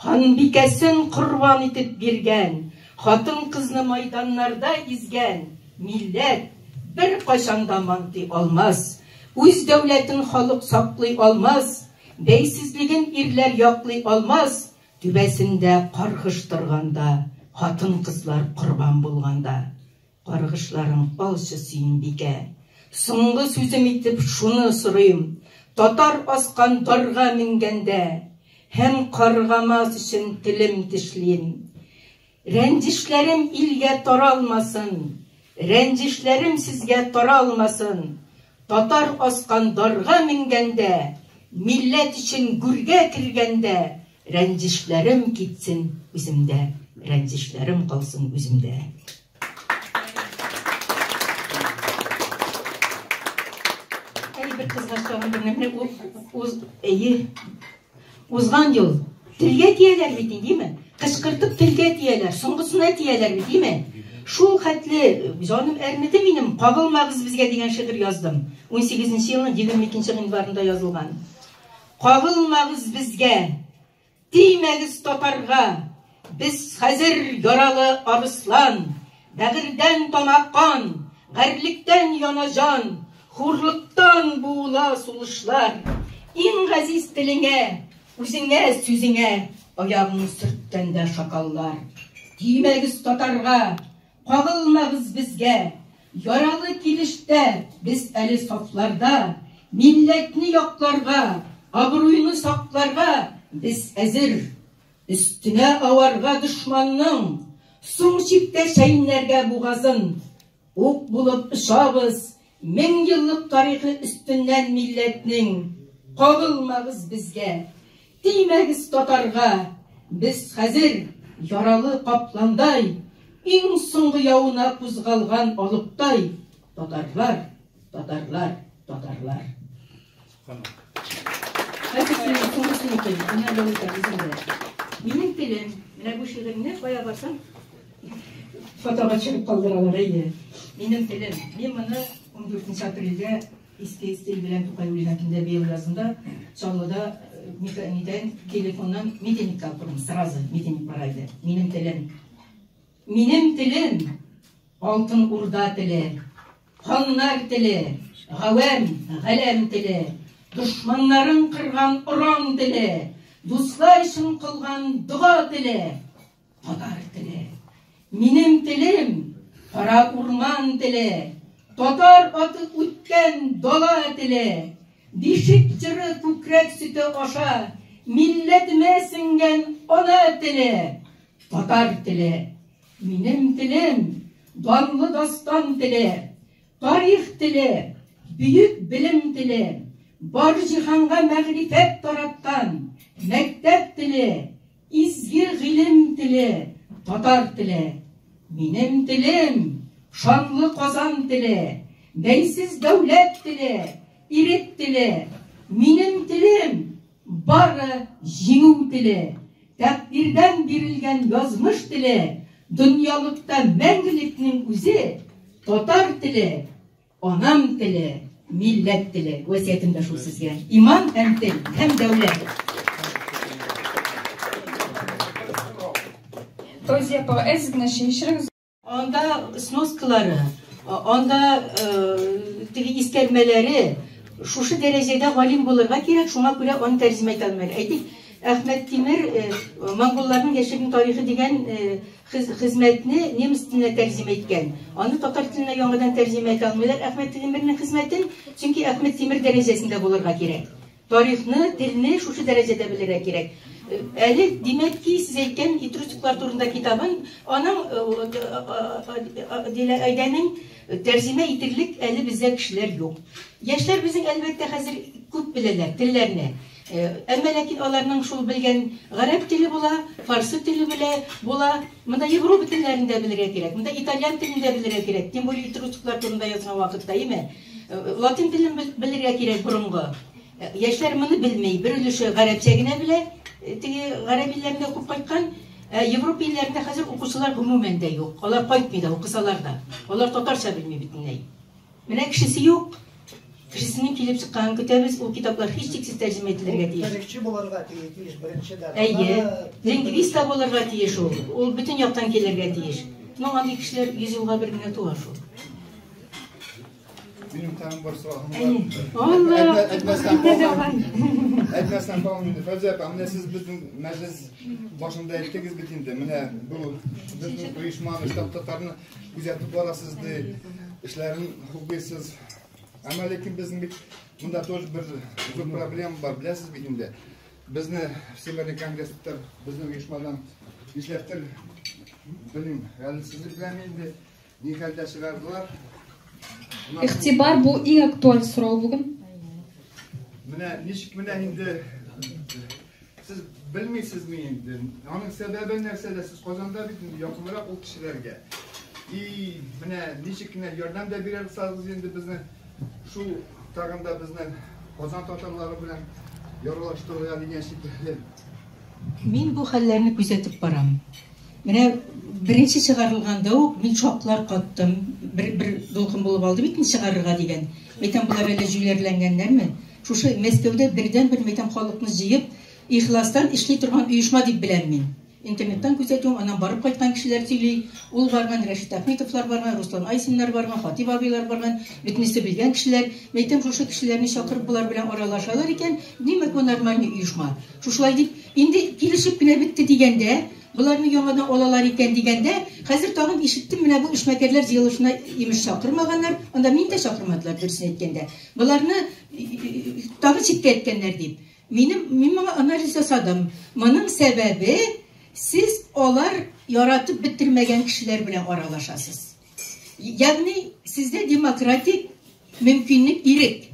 Ханбикәсен корбан итеп биргән, Хатын-кызны майданнарда изгән Милләт беркайчан да мантый алмас. Үз дәүләтен халык саклый алмас, Бәйсезлеген ирләр яклый алмас, Түбәсендә каргыш торганда, Хатын-кызлар корбан булганда. Каргышларың алчы, Сөембикә. Соңгы сүзем итеп шуны сорыйм, Татар аскан дарга менгәндә, Һәм каргамас өчен телем тешлим. Рәнҗешләрем илгә таралмасын, Рәнҗешләрем сезгә таралмасын. Татар аскан дарга менгәндә, Милләт өчен гүргә кергәндә, Рәнҗешләрем китсен үземдә, Рәнҗешләрем калсын үземдә. Әй, бер кызгач тагын бер нәмә, уз, әйе, Узган ел телгә тияләр бит, димме? Кычкыртып телгә тияләр, соңгысына тияләр бит, димме? Шул хәтле җаным әрнеде минем, кагылмагыз безгә дигән шигырь яздым. 18 елның 22 гыйнварында язылган. Кагылмагыз безгә, тимәгез татарга, без хәзер яралы арыслан, бәгырьдән тама кан, гарьлектән яна җан, Хурлыктан буыла сулышлар. Иң газиз телеңә, үзеңә, сүзеңә Аягың сөрткәндә шакаллар. Тимәгез татарга, кагылмагыз безгә, Яралы килештә без әле сафларда, Милләтне якларга, абруйны сакларга без әзер. Өстенә аварга дошманның, Соң чиктә чәйнәргә бугазын. Ук булып очабыз, мең еллык тарихы өстеннән милләтнең. Кагылмагыз безгә, тимәгез татарга, без хәзер яралы капландай, иң соңгы явына кузгалган алыптай, татарлар, татарлар, татарлар. Хәзер соңгысын укыйм, аннан дәвам итәм үзем дә. Минем телем, менә бу шигырьне кая барсам, фотога төшереп калдыралар, әйе. Минем телем. Мин моны 14 апрельдә Иске стиль белән Тукай үлгән көндә быел язында Чаллыда нидән телефоннан митингка укыдым, сразу митинг бара иде. Минем телем. Минем телем Алтын Урда теле, ханнар теле, гавәм, галәм теле, дошманнарын кырган оран теле, дуслар өчен кылган дога теле, татар теле. Минем телем кара урман теле, татар аты үткән дала теле, бишек җыры күкрәк сөте аша, милләтемә сеңгән ана теле, татар теле. Минем телем данлы дастан теле, тарих теле, бөек белем теле, бар җиһанга мәгърифәт тараткан мәктәп теле, изге гыйлем теле, татар теле. Минем телем шанлы Казан теле, бәйсез дәүләт теле, ирек теле. Минем телем бары җиңү теле, тәкъдирдән бирелгән язмыш теле, дөньялыкта мәңгелекнең үзе, татар теле, анам теле, милләт теле. Васыятем дә шул сезгә. Иман һәм тел, һәм дәүләт. Фәүзия апа, әз генә чәй эчерегез. Анда сноскалары, анда теге искәрмәләре шушы дәрәҗәдә галим булырга кирәк, шуңа күрә аны тәрҗемә итә алмыйлар. Әйтик, Әхмәт Тимер монголларның яшерен тарихы дигән хезмәтне немец теленә тәрҗемә иткән. Аны татар теленә яңадан тәрҗемә итә алмыйлар Әхмәт Тимернең хезмәтен, чөнки Әхмәт Тимер дәрәҗәсендә булырга кирәк. Тарихны, телне шушы дәрәҗәдә белергә кирәк. Әле, димәк ки, сез әйткән этрусклар турында китабын аның Дилә Айдәнең тәрҗемә итерлек әле бездә кешеләр юк. Яшьләр безнең, әлбәттә, хәзер күп беләләр телләрне. Әмма ләкин аларның шул белгән гарәп теле була, фарсы теле белә була. Монда Европа телләрен дә белергә кирәк, монда итальян телен дә белергә кирәк, тем более этрусклар турында язган вакытта, әйме? Латин телен белергә кирәк борынгы. Яшьләр моны белми, бер өлеше гарәпчә генә белә, теге гарәп илләрендә укып кайткан. Европа илләрендә хәзер укучылар гомумән дә юк. Алар кайтмый да, укысалар да. Алар татарча белми бөтенләй. Менә кешесе юк. Кешесенең килеп чыкканын көтәбез. Ул китаплар һичшиксез тәрҗемә ителергә тиеш. Тарихчы булырга тиеш беренчедән. Әйе, лингвист та булырга тиеш ул. Ул бөтен яктан килергә тиеш. Но андый кешеләр 100 елга бер генә туа шул. Минем тагын бер соравым бар. Алла! Әйтмәстән калмыйм инде. Фәүзия апа, менә сез безнең мәҗлес башында әйттегез бит инде. Менә бу безнең оешманы, штаб татарны күзәтеп барасыз ди, эшләрен хуплыйсыз. Әмма ләкин безнең бит монда тоже бер зур проблема бар, беләсез бит инде. Безне Всемирный конгресс безнең оешмадан нишләптер, белмим, гаделсезлек белән инде ни хәлдә чыгардылар. Игътибар, бу иң актуаль сорау бүген. Менә ничек менә инде сез белмисезме инде? Аның сәбәбе нәрсәдә? Сез Казанда бит инде якынрак ул кешеләргә. И менә ничек кенә ярдәм дә бирә алсагыз инде безне шул тагын да безне Казан татарлары белән яралаштырырга дигән шикелле. Мин бу хәлләрне күзәтеп барам. Менә беренче чыгарылганда ук мин шаклар каттым. Бер бер дулкын булып алды бит чыгарырга дигән. Мәйтәм, болар әллә җүләрләнгәннәрме? Шушы Мәскәүдә бердән-бер мәйтәм халыкны җыеп, ихластан эшли торган оешма дип беләм мин. Интернеттан күзәтүем, аннан барып кайткан кешеләр сөйли. Ул барган, Рәшит Ахметовлар барган, Руслан Айсиннар барган, Хатип абыйлар барган, бөтенесе белгән кешеләр. Мәйтәм, шушы кешеләрне чакырып болар белән аралашалар икән, димәк, бу нормальный оешма. Шушылай дип, инде килешеп кенә бетте дигәндә, боларны яңадан алалар икән дигәндә, хәзер тагын ишеттем, менә бу эшмәкәрләр җыелышына имеш чакырмаганнар, анда мине дә чакырмадылар, дөресен әйткәндә. Боларны тагын читкә эткәннәр дип. Минем, мин моңа анализ ясадым. Моның сәбәбе, сез алар яратып бетермәгән кешеләр белән аралашасыз. Ягъни сездә демократик мөмкинлек, ирек.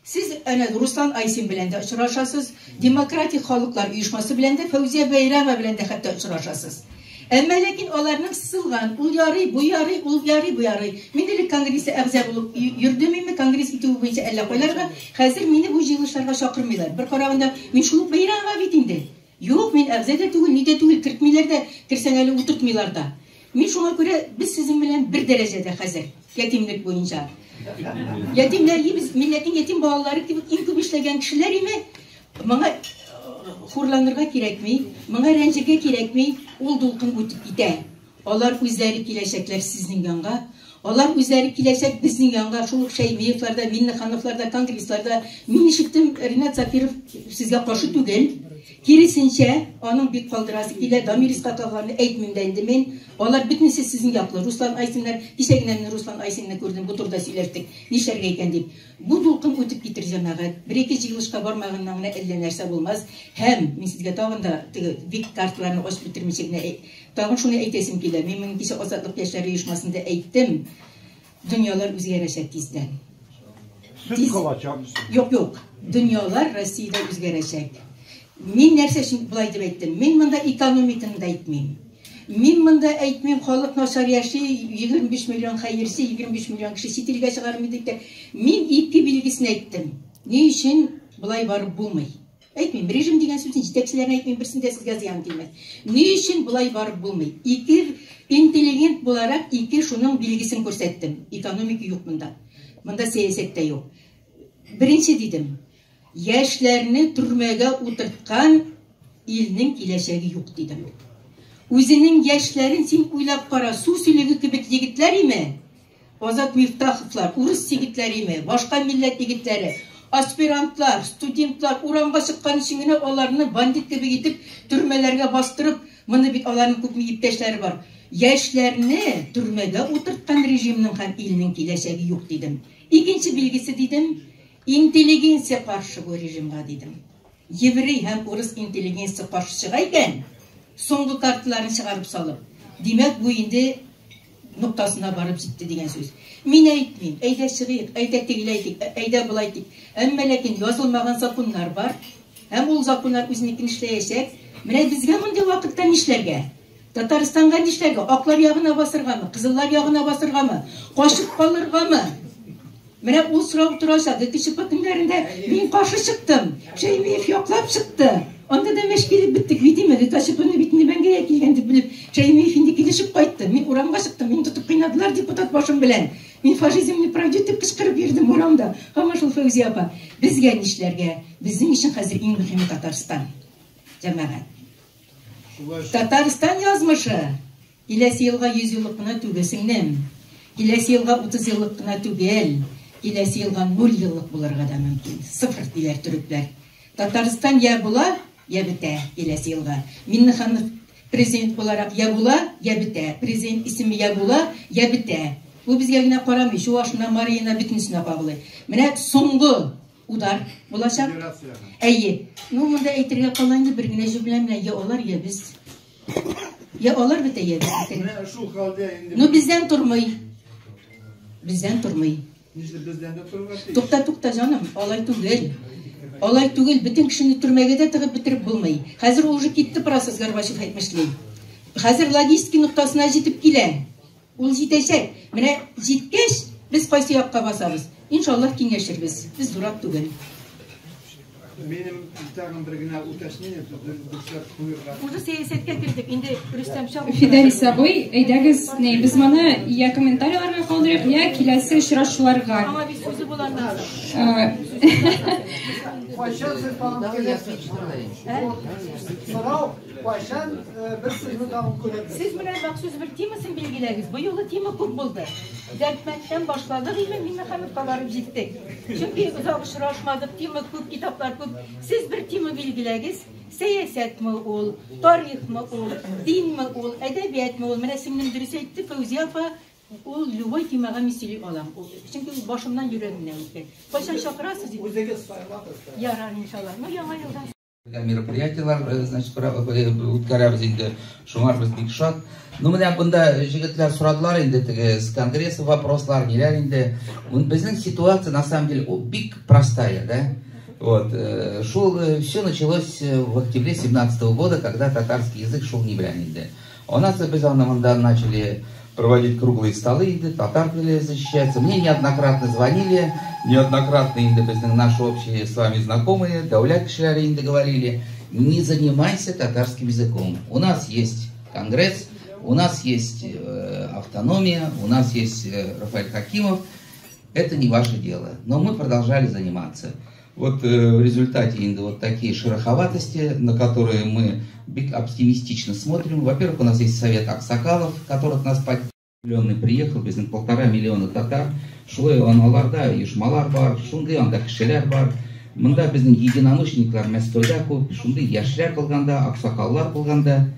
Сез әнә Руслан Айсин белән дә очрашасыз, Демократик халыклар оешмасы белән дә, Фәүзия Бәйрәмова белән дә хәтта очрашасыз. Әмма ләкин аларның сызылган, ул ярый, бу ярый, ул ярый, бу ярый. Мин элек конгресста әгъза булып йөрдем инде, конгресс итүе буенча әллә кайларга. Хәзер мине бу җыелышларга чакырмыйлар. Бер караганда, мин шул ук Бәйрәмова бит инде. Юк, мин әгъза да түгел, ни дә түгел, кертмиләр дә, керсәң әле утыртмыйлар да. Мин шуңа күрә без сезнең белән бер дәрәҗәдә хәзер, ятимлек буенча. Ятимнәр, без милләтнең ятим балалары кебек иң күп эшләгән кешеләр име? Моңа хурланырга кирәкми, моңа рәнҗергә кирәкми, ул дулкын үтеп китә. Алар үзләре киләчәкләр сезнең янга, алар үзләре киләчәк безнең янга, шул ук Шәймиевларда, Миңнехановларда, конгрессларда. Мин ишеттем, Ринат Закиров сезгә каршы түгел. Киресенчә, аның бик калдырасы килә, Дамир Исхаковларны әйтмим дә инде мин. Алар бөтенесе сезнең яклы. Руслан Айсиннар, кичә генә мин Руслан Айсинны күрдем, бу турыда сөйләштек. Нишләргә икән дип. Бу дулкын үтеп китер, җәмәгать. Бер-ике җыелышка бармаганнан гына әллә нәрсә булмас. Һәм мин сезгә тагын да теге бик карталарны ачып бетермичә генә тагын шуны әйтәсем килә. Мин моны кичә Азатлык яшьләре оешмасында әйттем. Дөньялар үзгәрәчәк тиздән. Сөт калачак. Юк, юк. Дөньялар Россиядә үзгәрәчәк. Мин нәрсә өчен болай дип әйттем? Мин монда экономиканы да әйтмим. Мин монда әйтмим, халык начар яши, 25 миллион хәерче, 25 миллион кеше чит илгә чыгармый дип тә. Мин ике билгесен әйттем. Ни өчен болай барып булмый? Әйтмим, режим дигән сүзне җитәкчеләрне әйтмим, берсен дә сезгә зыян килмәс. Ни өчен болай барып булмый? Ике интеллигент буларак ике шуның билгесен күрсәттем. Экономика юк монда. Монда сәясәт тә юк. Беренче дидем, яшьләрне төрмәгә утырткан илнең киләчәге юк дидем. Үзенең яшьләрен син уйлап кара, су сөлеге кебек егетләр име? Азат Мифтаховлар, урыс егетләре име, башка милләт егетләре, аспирантлар, студентлар урамга чыккан өчен генә аларны бандит кебек итеп төрмәләргә бастырып, моны бит аларның күпме иптәшләре бар. Яшьләрне төрмәгә утырткан режимның һәм илнең киләчәге юк дидем. Икенче билгесе дидем, интеллигенция каршы бу режимга дидем. Еврей һәм урыс интеллигенция каршы чыга икән, соңгы карталарын чыгарып салып, димәк, бу инде ноктасына барып җитте дигән сүз. Мин әйтмим, әйдә чыгыйк, әйдә тегеләй итик, әйдә болай итик. Әмма ләкин язылмаган законнар бар. Һәм ул законнар үзенекен эшләячәк. Менә безгә мондый вакытта нишләргә? Татарстанга нишләргә? Аклар ягына басыргамы, кызыллар ягына басыргамы, качып калыргамы? Менә ул сорау торачак. ГКЧП көннәрендә мин каршы чыктым. Шәймиев яклап чыкты. Анда да мәш килеп беттек бит инде. ГКЧПны бит инде мәңгегә килгән дип белеп, Шәймиев инде килешеп кайтты. Мин урамга чыктым, мине тотып кыйнадылар депутат башым белән. Мин фашизм не пройдет дип кычкырып йөрдем урамда. Һаман шул Фәүзия апа. Безгә нишләргә? Безнең өчен хәзер иң мөһиме Татарстан. Җәмәгать. Татарстан язмышы киләсе елга 100 еллык кына түгел, сеңлем. Киләсе елга 30 еллык кына түгел. Киләсе елга 0 еллык булырга да мөмкин. Сыфыр диләр төрекләр. Татарстан я була, я бетә киләсе елга. Миннеханов президент буларак я була, я бетә. Президент исеме я була, я бетә. Бу безгә генә карамый, Чувашына, Марияна бөтенесенә кагылый. Менә соңгы удар булачак. Әйе. Ну, монда әйтергә кала инде бер генә җөмлә белән, я алар, я без. Я алар бетә, я без бетә. Менә шул хәлдә инде. Ну, бездән тормый. Бездән тормый. Нишләп бездән дә торырга тиеш? Тукта, тукта, җаным, алай түгел. Алай түгел, бөтен кешене төрмәгә дә тыгып бетереп булмый. Хәзер ул уже китте процесс, Горбачев әйтмешли. Хәзер логистика ноктасына җитеп килә. Ул җитәчәк. Менә җиткәч, без кайсы якка басабыз? Иншаллаһ киңәшербез. Без дурак түгел. Минем тагын бер генә уточнение, дөресләп куерга. Уже сәясәткә кердек. Инде Рөстәм Шапов. Фидәрис абый, әйдәгез, ни, без моны я комментарийларга калдырыйк, я киләсе очрашуларга. Аңа бит сүзе була аннан. Кайчан сез тагын киләсез? Сорау, кайчан без сезне тагын күрербез? Сез менә махсус бер темасын билгеләгез. Бу юлы тема күп булды. Дәрдмәндтән башладык, инде Миннехановка барып җиттек. Чөнки озак очрашмадык, тема күп, китаплар күп. Сез бер тема билгеләгез. Сәясәтме ул, тарихмы ул, динме ул, әдәбиятмы ул? Менә сеңлем дөрес әйтте, Фәүзия апа, ул любой темага мин сөйли алам. Ул, чөнки ул башымнан йөрәгемнән үткән. Кайчан чакырасыз? Үзегез сайлагыз. Ярар, иншалла. Ну, яңа елдан. Мероприятиелар, значит, үткәрәбез инде. Шуңар без бик шат. Ну, менә бында җегетләр сорадылар инде теге с конгресса вопрослар, ниләр инде. Безнең ситуация на самом деле бик простая, да? Вот, шул, все началось в октябре 17 года, когда татарский язык шел не белән инде. У нас без аны монда начали проводить круглые столы инде, татар теле защищаться. Мне неоднократно звонили, неоднократно инде безнең наши общие с вами знакомые, дәүләт кешеләре инде говорили, не занимайся татарским языком. У нас есть конгресс, у нас есть автономия, у нас есть Рафаэль Хакимов. Это не ваше дело. Но мы продолжали заниматься. Вот в результате инде вот такие шероховатости, на которые мы бик оптимистично смотрим. Во-первых, у нас есть совет аксакалов, которых нас поддерживает. Приехал, безнең 1,5 миллиона татар. Шулай аналарда оешмалар бар, шундый анда кешеләр бар. Монда безнең единомышленниклар Мәскәүдә күп, шундый яшьләр булганда, аксакаллар булганда,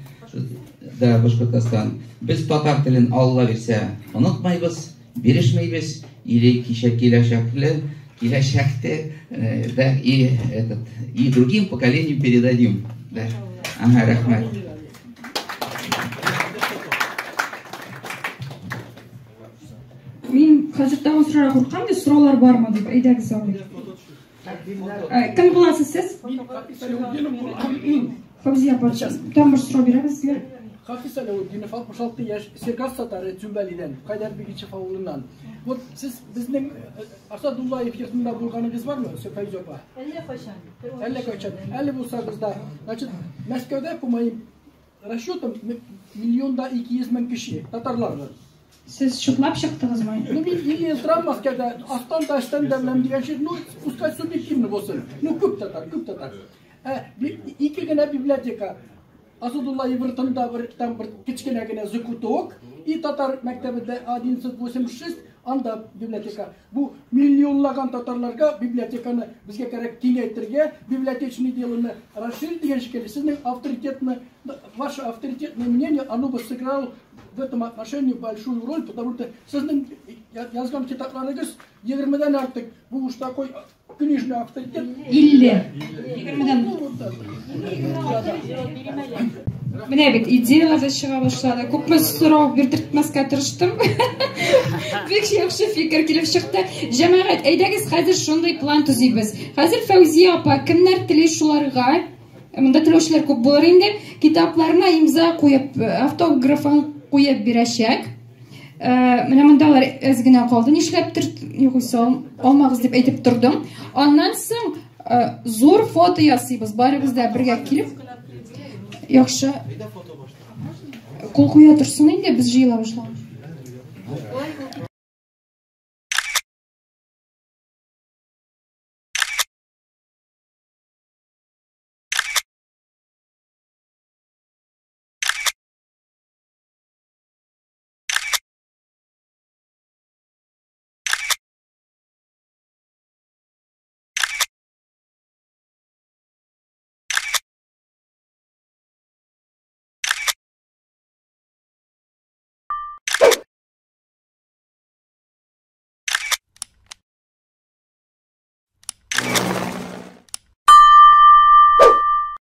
да, Башкортостан. Без татар телен Алла бирсә онытмайбыз, бирешмәйбез, или кичә киләчәкле, киләчәктә, да, и этот, и другим поколениям передадим. Да. Ага, рәхмәт. Мин хәзер тагын сорарга куркам, дип сораулар бармы дип, әйдәгез абый. Кем буласыз сез? Фәүзия апа, тагын бер сорау бирәбез сезгә. Хафиз Аләветдинов, 66 яшь, Сергаз татары, Цүмбәлидән, Хайдар Бигичев авылыннан. Вот сез безнең Асадуллаев йортында булганыгыз бармы, Фәүзия апа? Әллә кайчан. Әллә кайчан. Әле булсагыз да. Значит, Мәскәүдә, по моим расчетам, миллионда 200 мең кеше, татарлар бар. Сез чутлап чыктыгызмы? Ну, мин 50 ел торам Мәскәүдә, астан да өстән дә беләм дигән шик, ну, пускай субъективно булсын. Ну, күп татар, күп татар. Ә, ике генә библиотека. Асадулла йортында бер там бер кечкенә генә закуток и татар мәктәбендә 1186 анда библиотека. Бу миллионлаган татарларга библиотеканы безгә кирәк киңәйтергә, библиотечный делоны расширить дигән шикелле. Сезнең авторитетны, ваше авторитетное мнение, оно бы сыграло в этом отношении большую роль, потому что сезнең язган китапларыгыз 20-дән артык. Бу уж такой книжный авторитет. 50. 20-дән. Менә бит идеялар да чыга башлады. Күпме сорау бирдертмәскә тырыштым. Бик яхшы фикер килеп чыкты. Җәмәгать, әйдәгез хәзер шундый план төзибез. Хәзер Фәүзия апа кемнәр тели шуларга, монда теләүчеләр күп булыр инде, китапларына имза куеп, автографын куеп бирәчәк. Менә монда алар әз генә калды, нишләптер, югыйсә алмагыз дип әйтеп тордым. Аннан соң зур фото ясыйбыз, барыбыз да бергә килеп. Яхшы. Кул куя торсын инде, без җыела башлагач.